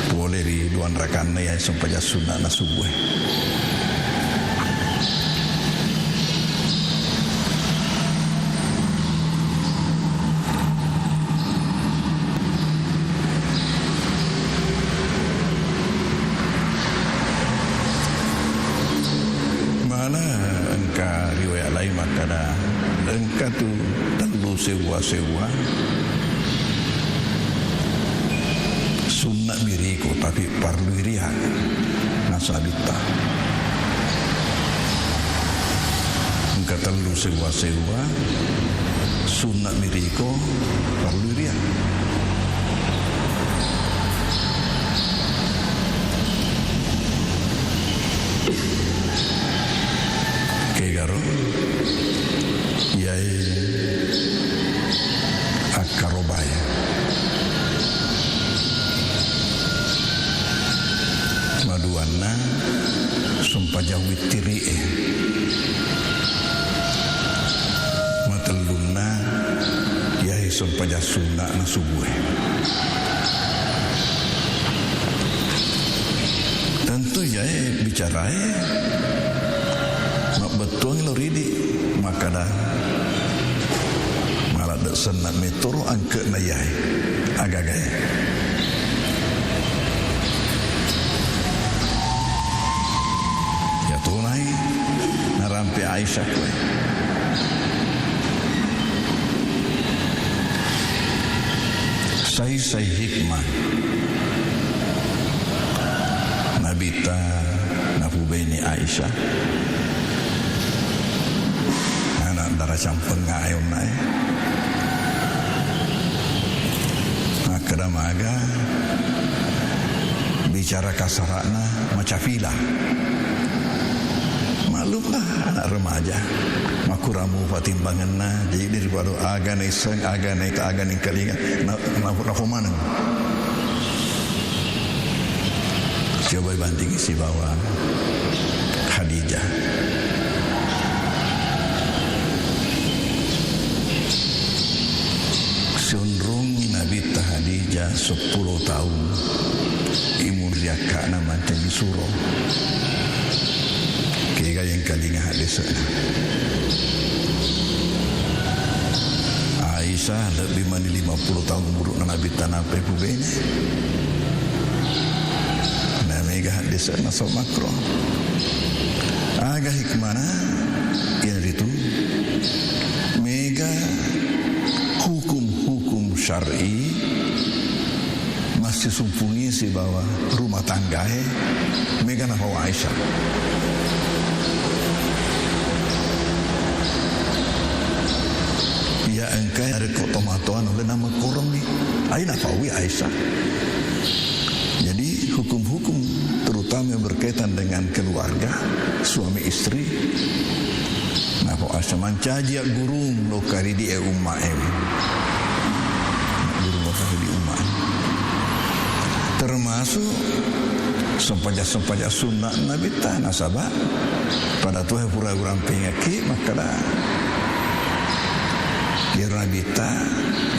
pole ri duanrakanna iya sempajang sunna'na subuhe. Mana engka riwayat lain makkeda, engka tu tellu sewwa-sewwa sunna mi riko, tapi parlui ria, naseng Nabitta. Engka tellu sewwa-sewwa sunna mi riko, parlui ria. Kegaro, iyae akkarobae. Maduanna, sempajang wittiri'e. Matellunna, iyae sempajang sunna'na subuhe. Tentu iyae bicarae mabbettuang lo ridi makkeda maladde senna metoro angke'na iyae agagae. Iya tonai narampe Aisyah koe. Sai-sai hikmah Nabitta napubene Aisyah. Ana' dara campengnga e onnae. Makkeda maga bicara kasara'na macafila. Maklumlah, anak remaja, makurang mupa timbangenna, jadi daripada aga naisseng, aga naita, aga naengkalinga, na-, na-, nafo maneng. Coba bandingi sibawa Khadijah. Sionrongi Nabitta Khadijah seppulo taung. Imun ri akka'na mancaji suro. Kega yengkalinga haddese'na. Aisyah lebbi mani lima puluh taung umuru'na Nabitta nappai pubene. Na mega haddese'na so makro. Aga hikmana? Iyanaritu mega hukum-hukum syar'i mas- Sisumpungi sibawa rumah tanggae, mega napau Aisyah. Iya engka narekko tomatoa nulle namekkorong ni. Ai napaui Aisyah. Jadi hukum-hukum terutama yang berkaitan dengan keluarga, suami istri, napau Aisyah mancaji aggurung lokka ri di e umma e. Guru lokka ri di umma e. Termasuk sempajang-sempajang sunnah Nabitta, nasaba pada tuhe pura urampengekki makkeda, iyaro Nabitta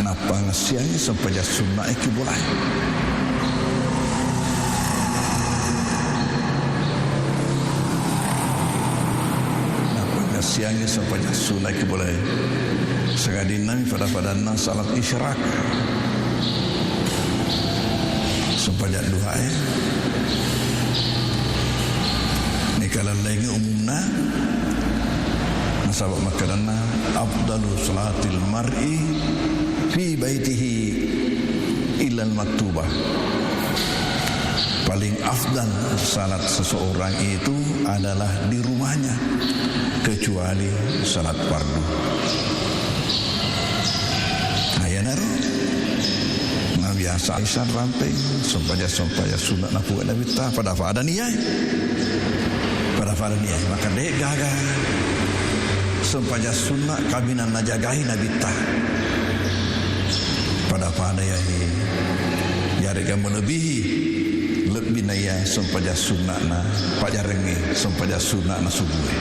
nappangessiangi sempajang sunnah e ki bolae. Nappangessiangi sempajang sunnah e ki bolae. Sangadinna mi pada-padanna salat isyraq. Sempajang duha e. Nikalallengi umumna. Nasaba makkedanna, "Afdalu salatil mar'i fi baitihi illal maktubah." Paling afdal salat seseorang itu adalah di rumahnya, kecuali salat fardu. Nah, iyanaro. Nah, biasa Aisyah rampeng, sempajang-sempajang sunnah napuga Nabitta, pada-pada niae. Pada-pada niae. Maka de' gaga sempajang sunnah kaminang najagai Nabitta. Pada-pada iyae. Yarega melebihi lebbi naiya sempajang sunnahna, pajarengngi sempajang sunnahna subuh e.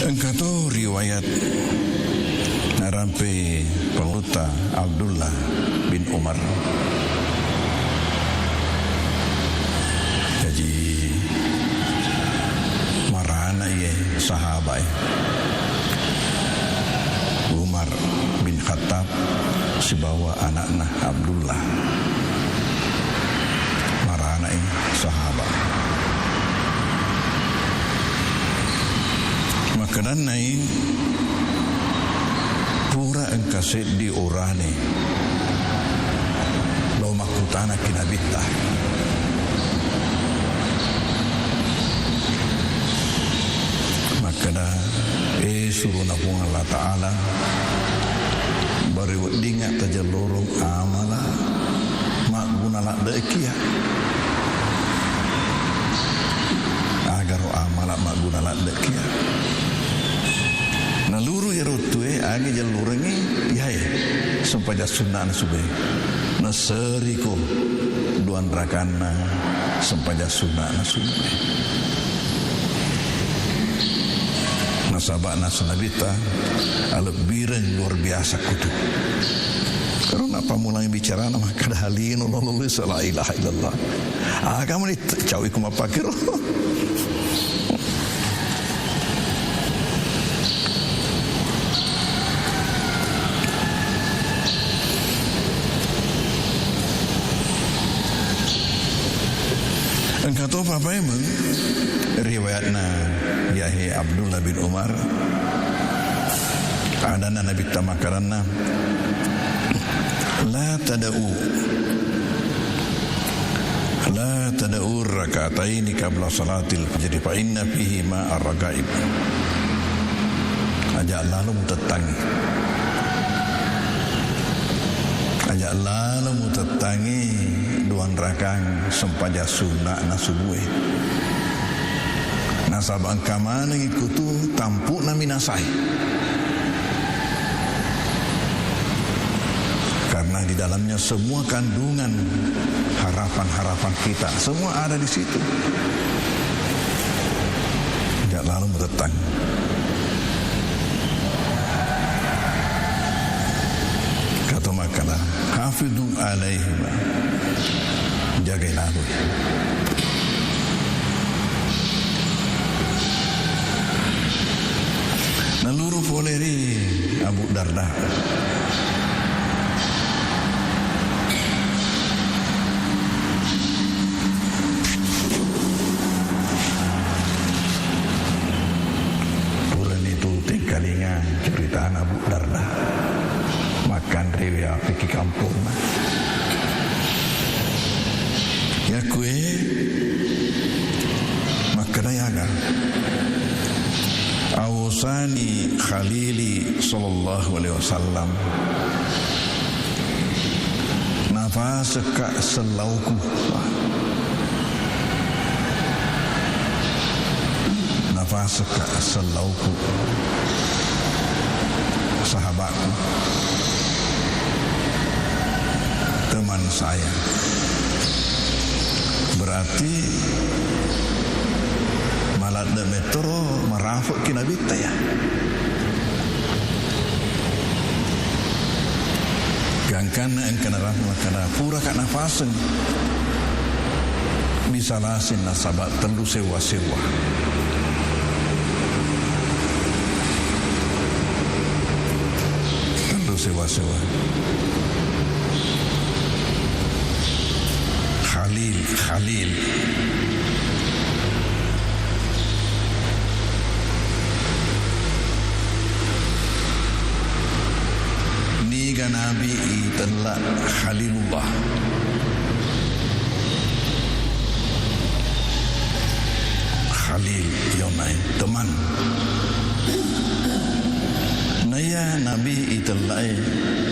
Engka to riwayat narampe pangulutta Abdullah bin Umar. Jaji, marana iye sahabae, Umar bin Khattab sibawa anakna Abdullah. Marana i sahaba. Makkedannai, pura engka seddi orane lao makkutanaki Nabitta. Makkeda, "E, surona Puang Allah Ta'ala, bare weddingnga tajellorong amala magguna ladde'kia." Agaro amala magguna ladde'kia. Naluru iyaro wettue, agi jallurengngi, iyae sempajang sunna'na subuh e. Nasseriko duanrakanna sempajang sunna'na subuh e. Nasaba nasa Nabitta alebbireng luar biasa kutu. Karena nappamulangi bicarana makkeda, "Halino lolo lesa, la ilaha illallah." Aga mani cau iku mappakero. Engka topa paimeng riwayatna Yahya Abdullah bin Umar, adanna Nabitta makkadanna, "La tada'u, la tada'u rak'ataini qabla salatil fajri fa inna fihi ma ar-raghaib." Aja lalo mutettangi. Aja lalo mutettangi duanrakang sempajang sunna'na subuh e. Nasaba engka manengngi kutu tampu'na minasai. Karena di dalamnya semua kandungan harapan-harapan kita, semua ada di situ. Aja lalo mutettang. Kato makkeda, "Hafidhu alaihima." Jagai laloi. Naluru pole ri Abu Darda. Dewe apiki kampungna. Yakue makkeda yaga. Awosani Khalili sallallahu alaihi wasallam. Nafasekka sellauku. Nafasekka sellauku, sahabatku, teman saya. Berarti maladde mettoro marafekki Nabitta ya. Gangkanna engka narappo makkeda, puraka nafaseng. Bisa lasing nasaba tellu sewa-sewa. Tellu sewa-sewa. Khalil, Khalil. Niga Nabi itella Khalilullah. Khalil, yonai teman. Naiya Nabi itellae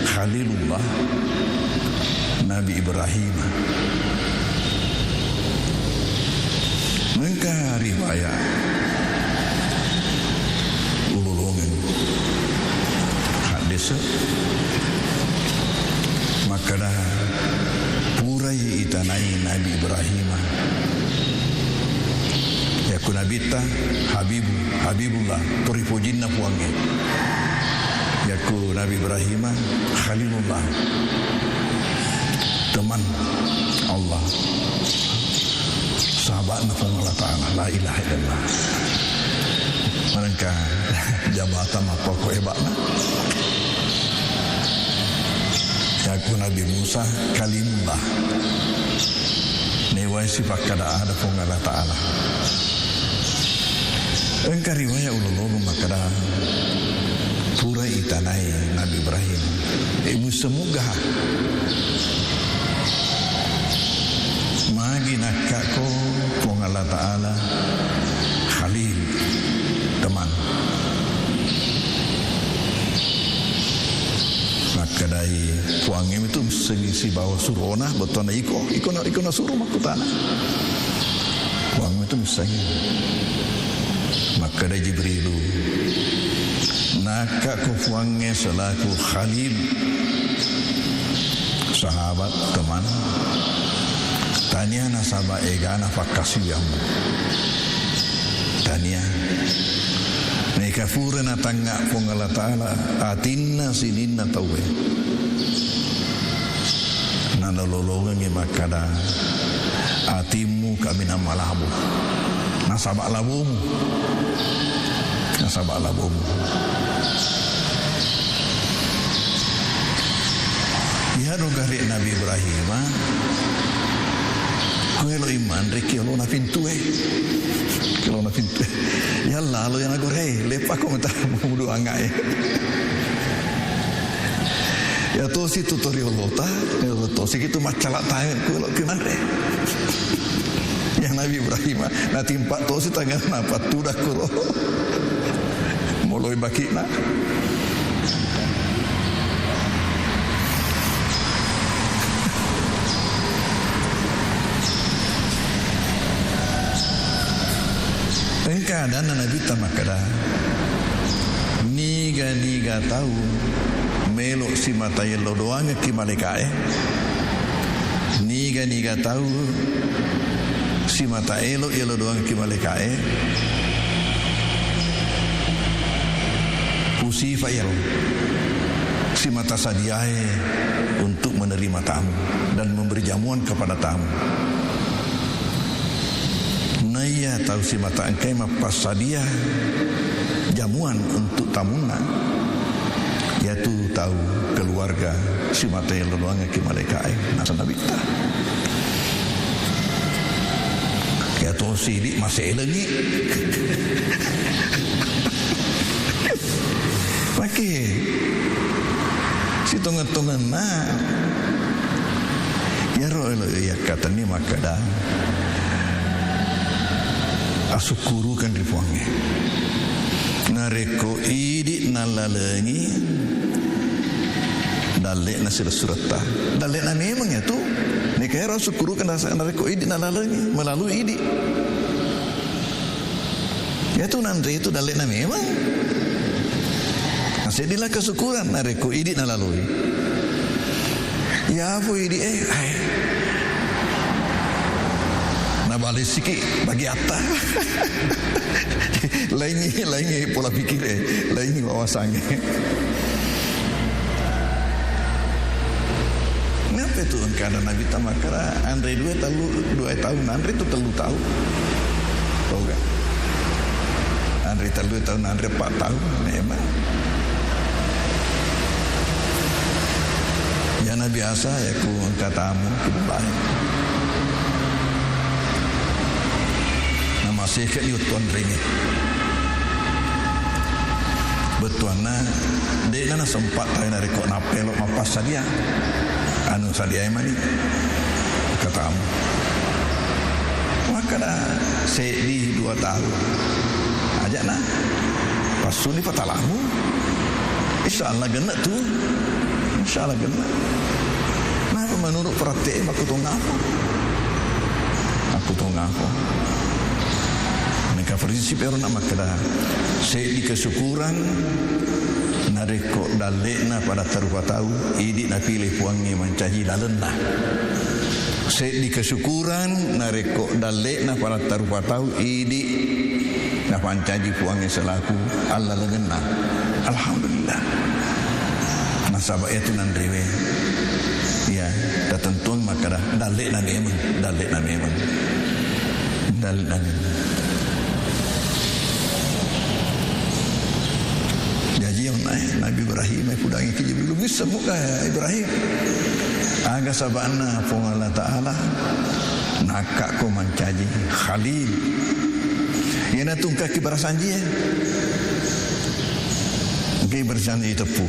Khalilullah, Nabi Ibrahim. Engka riwayat ulolongeng haddese makkeda, purai itanai Nabi Ibrahim. Yakku Nabitta Habibu, Habibullah, toripojinna Puangnge. Yakku Nabi Ibrahim Khalilullah, teman Allah, sahabatna Puang Allah Ta'ala. La ilaha illallah. Manengka jabatan mappako heba'na. Yakku Nabi Musa Kalimullah. Newai sipakkada ada Puang Allah Ta'ala. Engka riwayat ulolongeng makkeda, pura itanai Nabi Ibrahim. E, musemmugaha. Magi nakkako Puang Allah Ta'ala Khalil, teman. Makkedai Puangnge mitu missengngi sibawa surona, bettuanna iko, iko na, iko nasuro makkutana. Puangnge mitu missengngi. Makkedai Jibrilu, nakkako Puangnge selaku Khalil, sahabat, teman. Tania nasaba egana pakkasiwiammu. Tania. Naika pura natangnga Puang Allah Ta'ala atinna sininna tauwe, nalolongengngi makkada, atimmu kaminang malabo. Nasaba labomu. Nasaba labomu. Iyaro gare Nabi Ibrahim, ko eloi manre ki olona pintue. Ki olona pintue. Iya lalo iya nagore, leppako meta mudu angae. Iya tosi tu toriolota, iya tosi kitu maccala tae ko eloki manre. Iya Nabi Ibrahim, natimpa tosi tanganna pattuda kuro. Moloi baki'na. Engka adanna Nabitta makkeda, niga-niga tau melo simata yello doangekki malaeka'e, niga-niga tau simata elo yello doangekki malaeka'e, usifa iyaro simata sadiae untuk menerima tamu dan memberi jamuan kepada tamu. Naiya tau simata engkai mappassadia jamuan untuk tamunna, iyatu tau keluarga simata yello doangekki malaeka'e, naseng Nabitta. Iya tosi idi maselengngi. Makke Sitongeng-tongenna, iyaro elo iyyakkatenni makkeda, asukkurukeng ri Puangnge. Narekko idi nallalengi dalle'na silessuretta, dalle'na memeng iyatu. Neka ero asukkurukeng nasa-, narekko idi nallalengi melalui idi. Iyatu nanre itu dalle'na memeng. Naseddila kesyukuran narekko idi nalaloi. Iyafu idi e, ai. Nabalessiki bagiatta. Laingi, laingi pola pikir e, laingi wawasangnge. Napa itu engka ada Nabitta makkeda, anre dua tellu, dua tahun, anre tu tellu tahun. Tau ga? Anre tellu tahun, anre empat tahun, memang. Iyana biasa, ya, ku engka tamu, ku bae. Namaseke ni wettu anrenge. Bettuanna, de'na nasempa' tau narekko nappelo mappassadia. Anu sadiai mani. Katamu. Makkeda seddi dua taung. Aja'na. Passuni patalamu. Insya Allah genne' tu. Insya Allah genne'. Nah, menurut praktek makkutongafo. Makkutongafo. Maka prinsip ero na makkeda, seddi kesyukuran narekko dalle'na pada tarupa tau, idi napile Puangnge mancaji lalenna. Seddi kesyukuran narekko dalle'na pada tarupa tau, idi napancaji Puangnge selaku allalengenna. Alhamdulillah. Nasaba' iyatu nanrewe, iya, tatentuang makkeda, dalle'na memeng, dalle'na memeng. Dalle'na memeng. Jaji, onna e, Nabi Ibrahim e, pudangi ki Jibril, bisa muka Ibrahim. Aga saba'na Puang Allah Ta'ala nakka'ko mancaji Khalil. Iyana tungkaki barasanji e. Engkai berjanji teppu.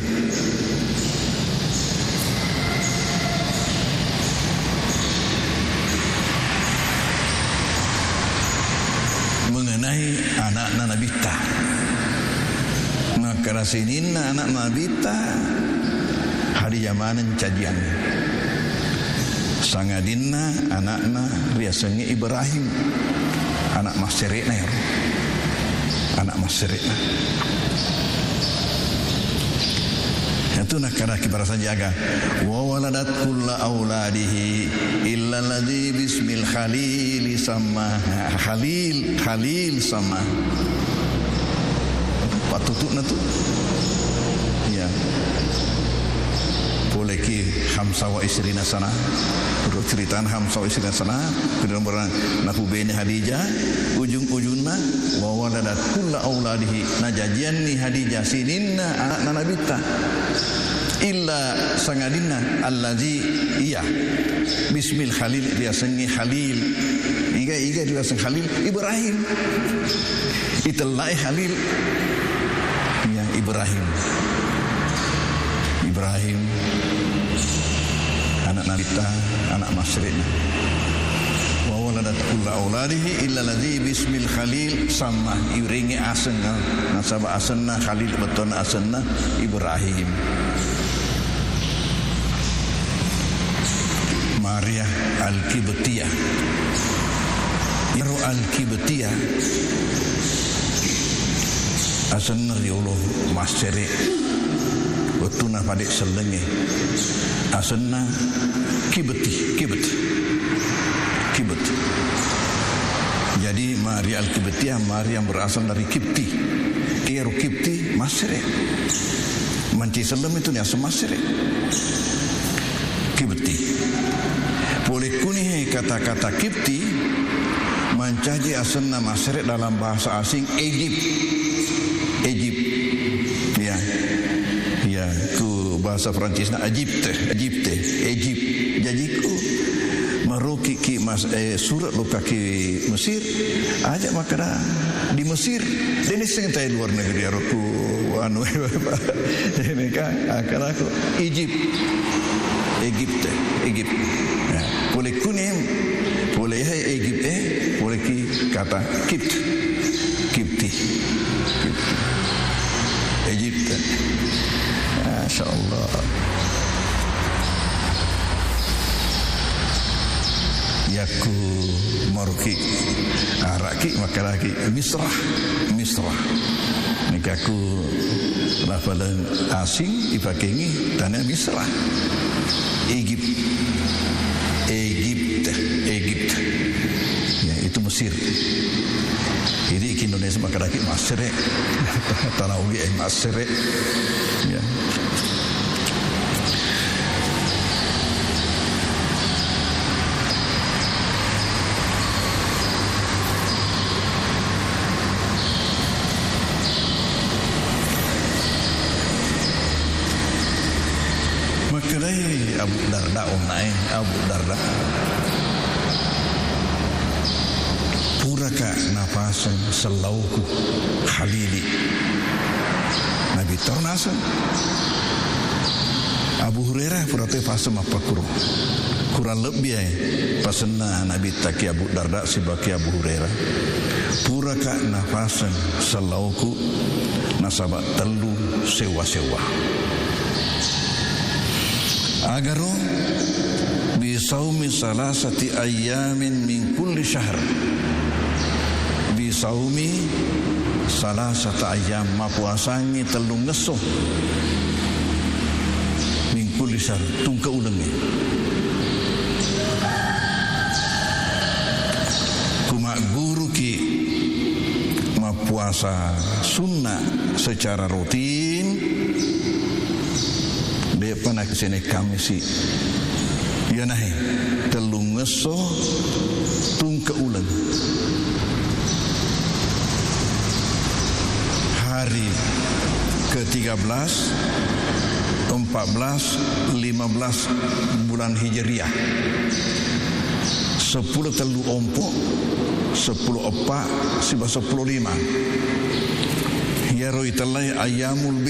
Mengenai anakna Nabitta. Makkeda sininna anakna Nabitta, Hadijah maneng cajiangnge. Sangadinna anakna riasengnge Ibrahim. Anak massere'na ero. Anak massere'na. Iyatu nakkaraki barasanji aga, "Wa waladat kulla auladihi illa alladzi bismil khalili samma." Khalil, Khalil samma. Pattutu'na tu. Iya. Poleki khamsa wa isrina sana. Ro ceritana khamsa wa isrina sana. Kemudian barang napubene Hadijah. Ujung-ujungna, wa waladat kulla auladihi. Najajianni Hadijah sininna anakna Nabitta. Illa sangadinna allazi iya. Bismil Khalil, riasengnge Khalil. Iga, iga riaseng Khalil? Ibrahim. Itellae Khalil. Iya, Ibrahim. Ibrahim, anak Nabitta, anak massere'na. Wa waladat kulla auladihi illa alladzi bismil Khalil samma, iurengngi aseng, nasaba asenna Khalil, bettuanna asenna Ibrahim. Maria Al-Qibtiyah. Iyaro Al-Qibtiyah asenna riolo massere. Wettuna pade sellengnge asenna Qibti, Qibt, Qibt. Jadi Maria Al-Qibtiyah, Maria yang berasal dari Qibti. Iyaro Qibti massere. Mancaji selleng itu ni aseng massere. Qibti. Pole kunihe kata-kata Qibti mancaji asenna massere dalam bahasa asing Egypt. Egypt. Ya. Ya, ku bahasa Prancisna Egypte, Egypte, Egypt. Jaji ku Maroki ki mas-, eh, surat lokaki Mesir, aja makkeda di Mesir. De' nisseng tae luar negeri aro ku anu, ini kan, akkeda ku Egypt. Egypt, Egypt. Ya, pole kuni, pole ya Egypt, eh, pole ki kata Kipt. Kipti. Kipti. Egypt. Masya Allah. Yakku maroki, araki, makkedaki Misrah, Misrah. Nikakku lafalan asing ipakengi tana Misrah. Egypt. Egypt. Egypt. Ya, itu Mesir. Jadi ki Indonesia makkedaki Masere. Tana Ugi, eh, Masere. Ya. Makkedai Abu Darda, onnae Abu Darda. Puraka nafaseng sellauku, Khalili. Nabitta ro naseng. Abu Hurairah pura to faseng mappakkuro. Kurang lebbi ae pasenna Nabitta ki Abu Darda sibawa ki Abu Hurairah. Puraka nafaseng sellauku nasaba tellu sewwa-sewwa. Agaro, bisaumi salasati ayyamin min kulli syahr. Bisaumi salasata ayyam, mapuasangngi tellungngesso. Min kulli syahr, tungke ulengnge. Kumagguruki mappuasa sunna secara rutin, de'pa na Senin Kamisi. Iyanahe tellungngesso tungke uleng. Hari ketiga belas, empat belas, lima belas bulan Hijriah. Seppulo tellu ompo, seppulo eppa, siba seppulo lima. Iyaro itellai ayyamul bid.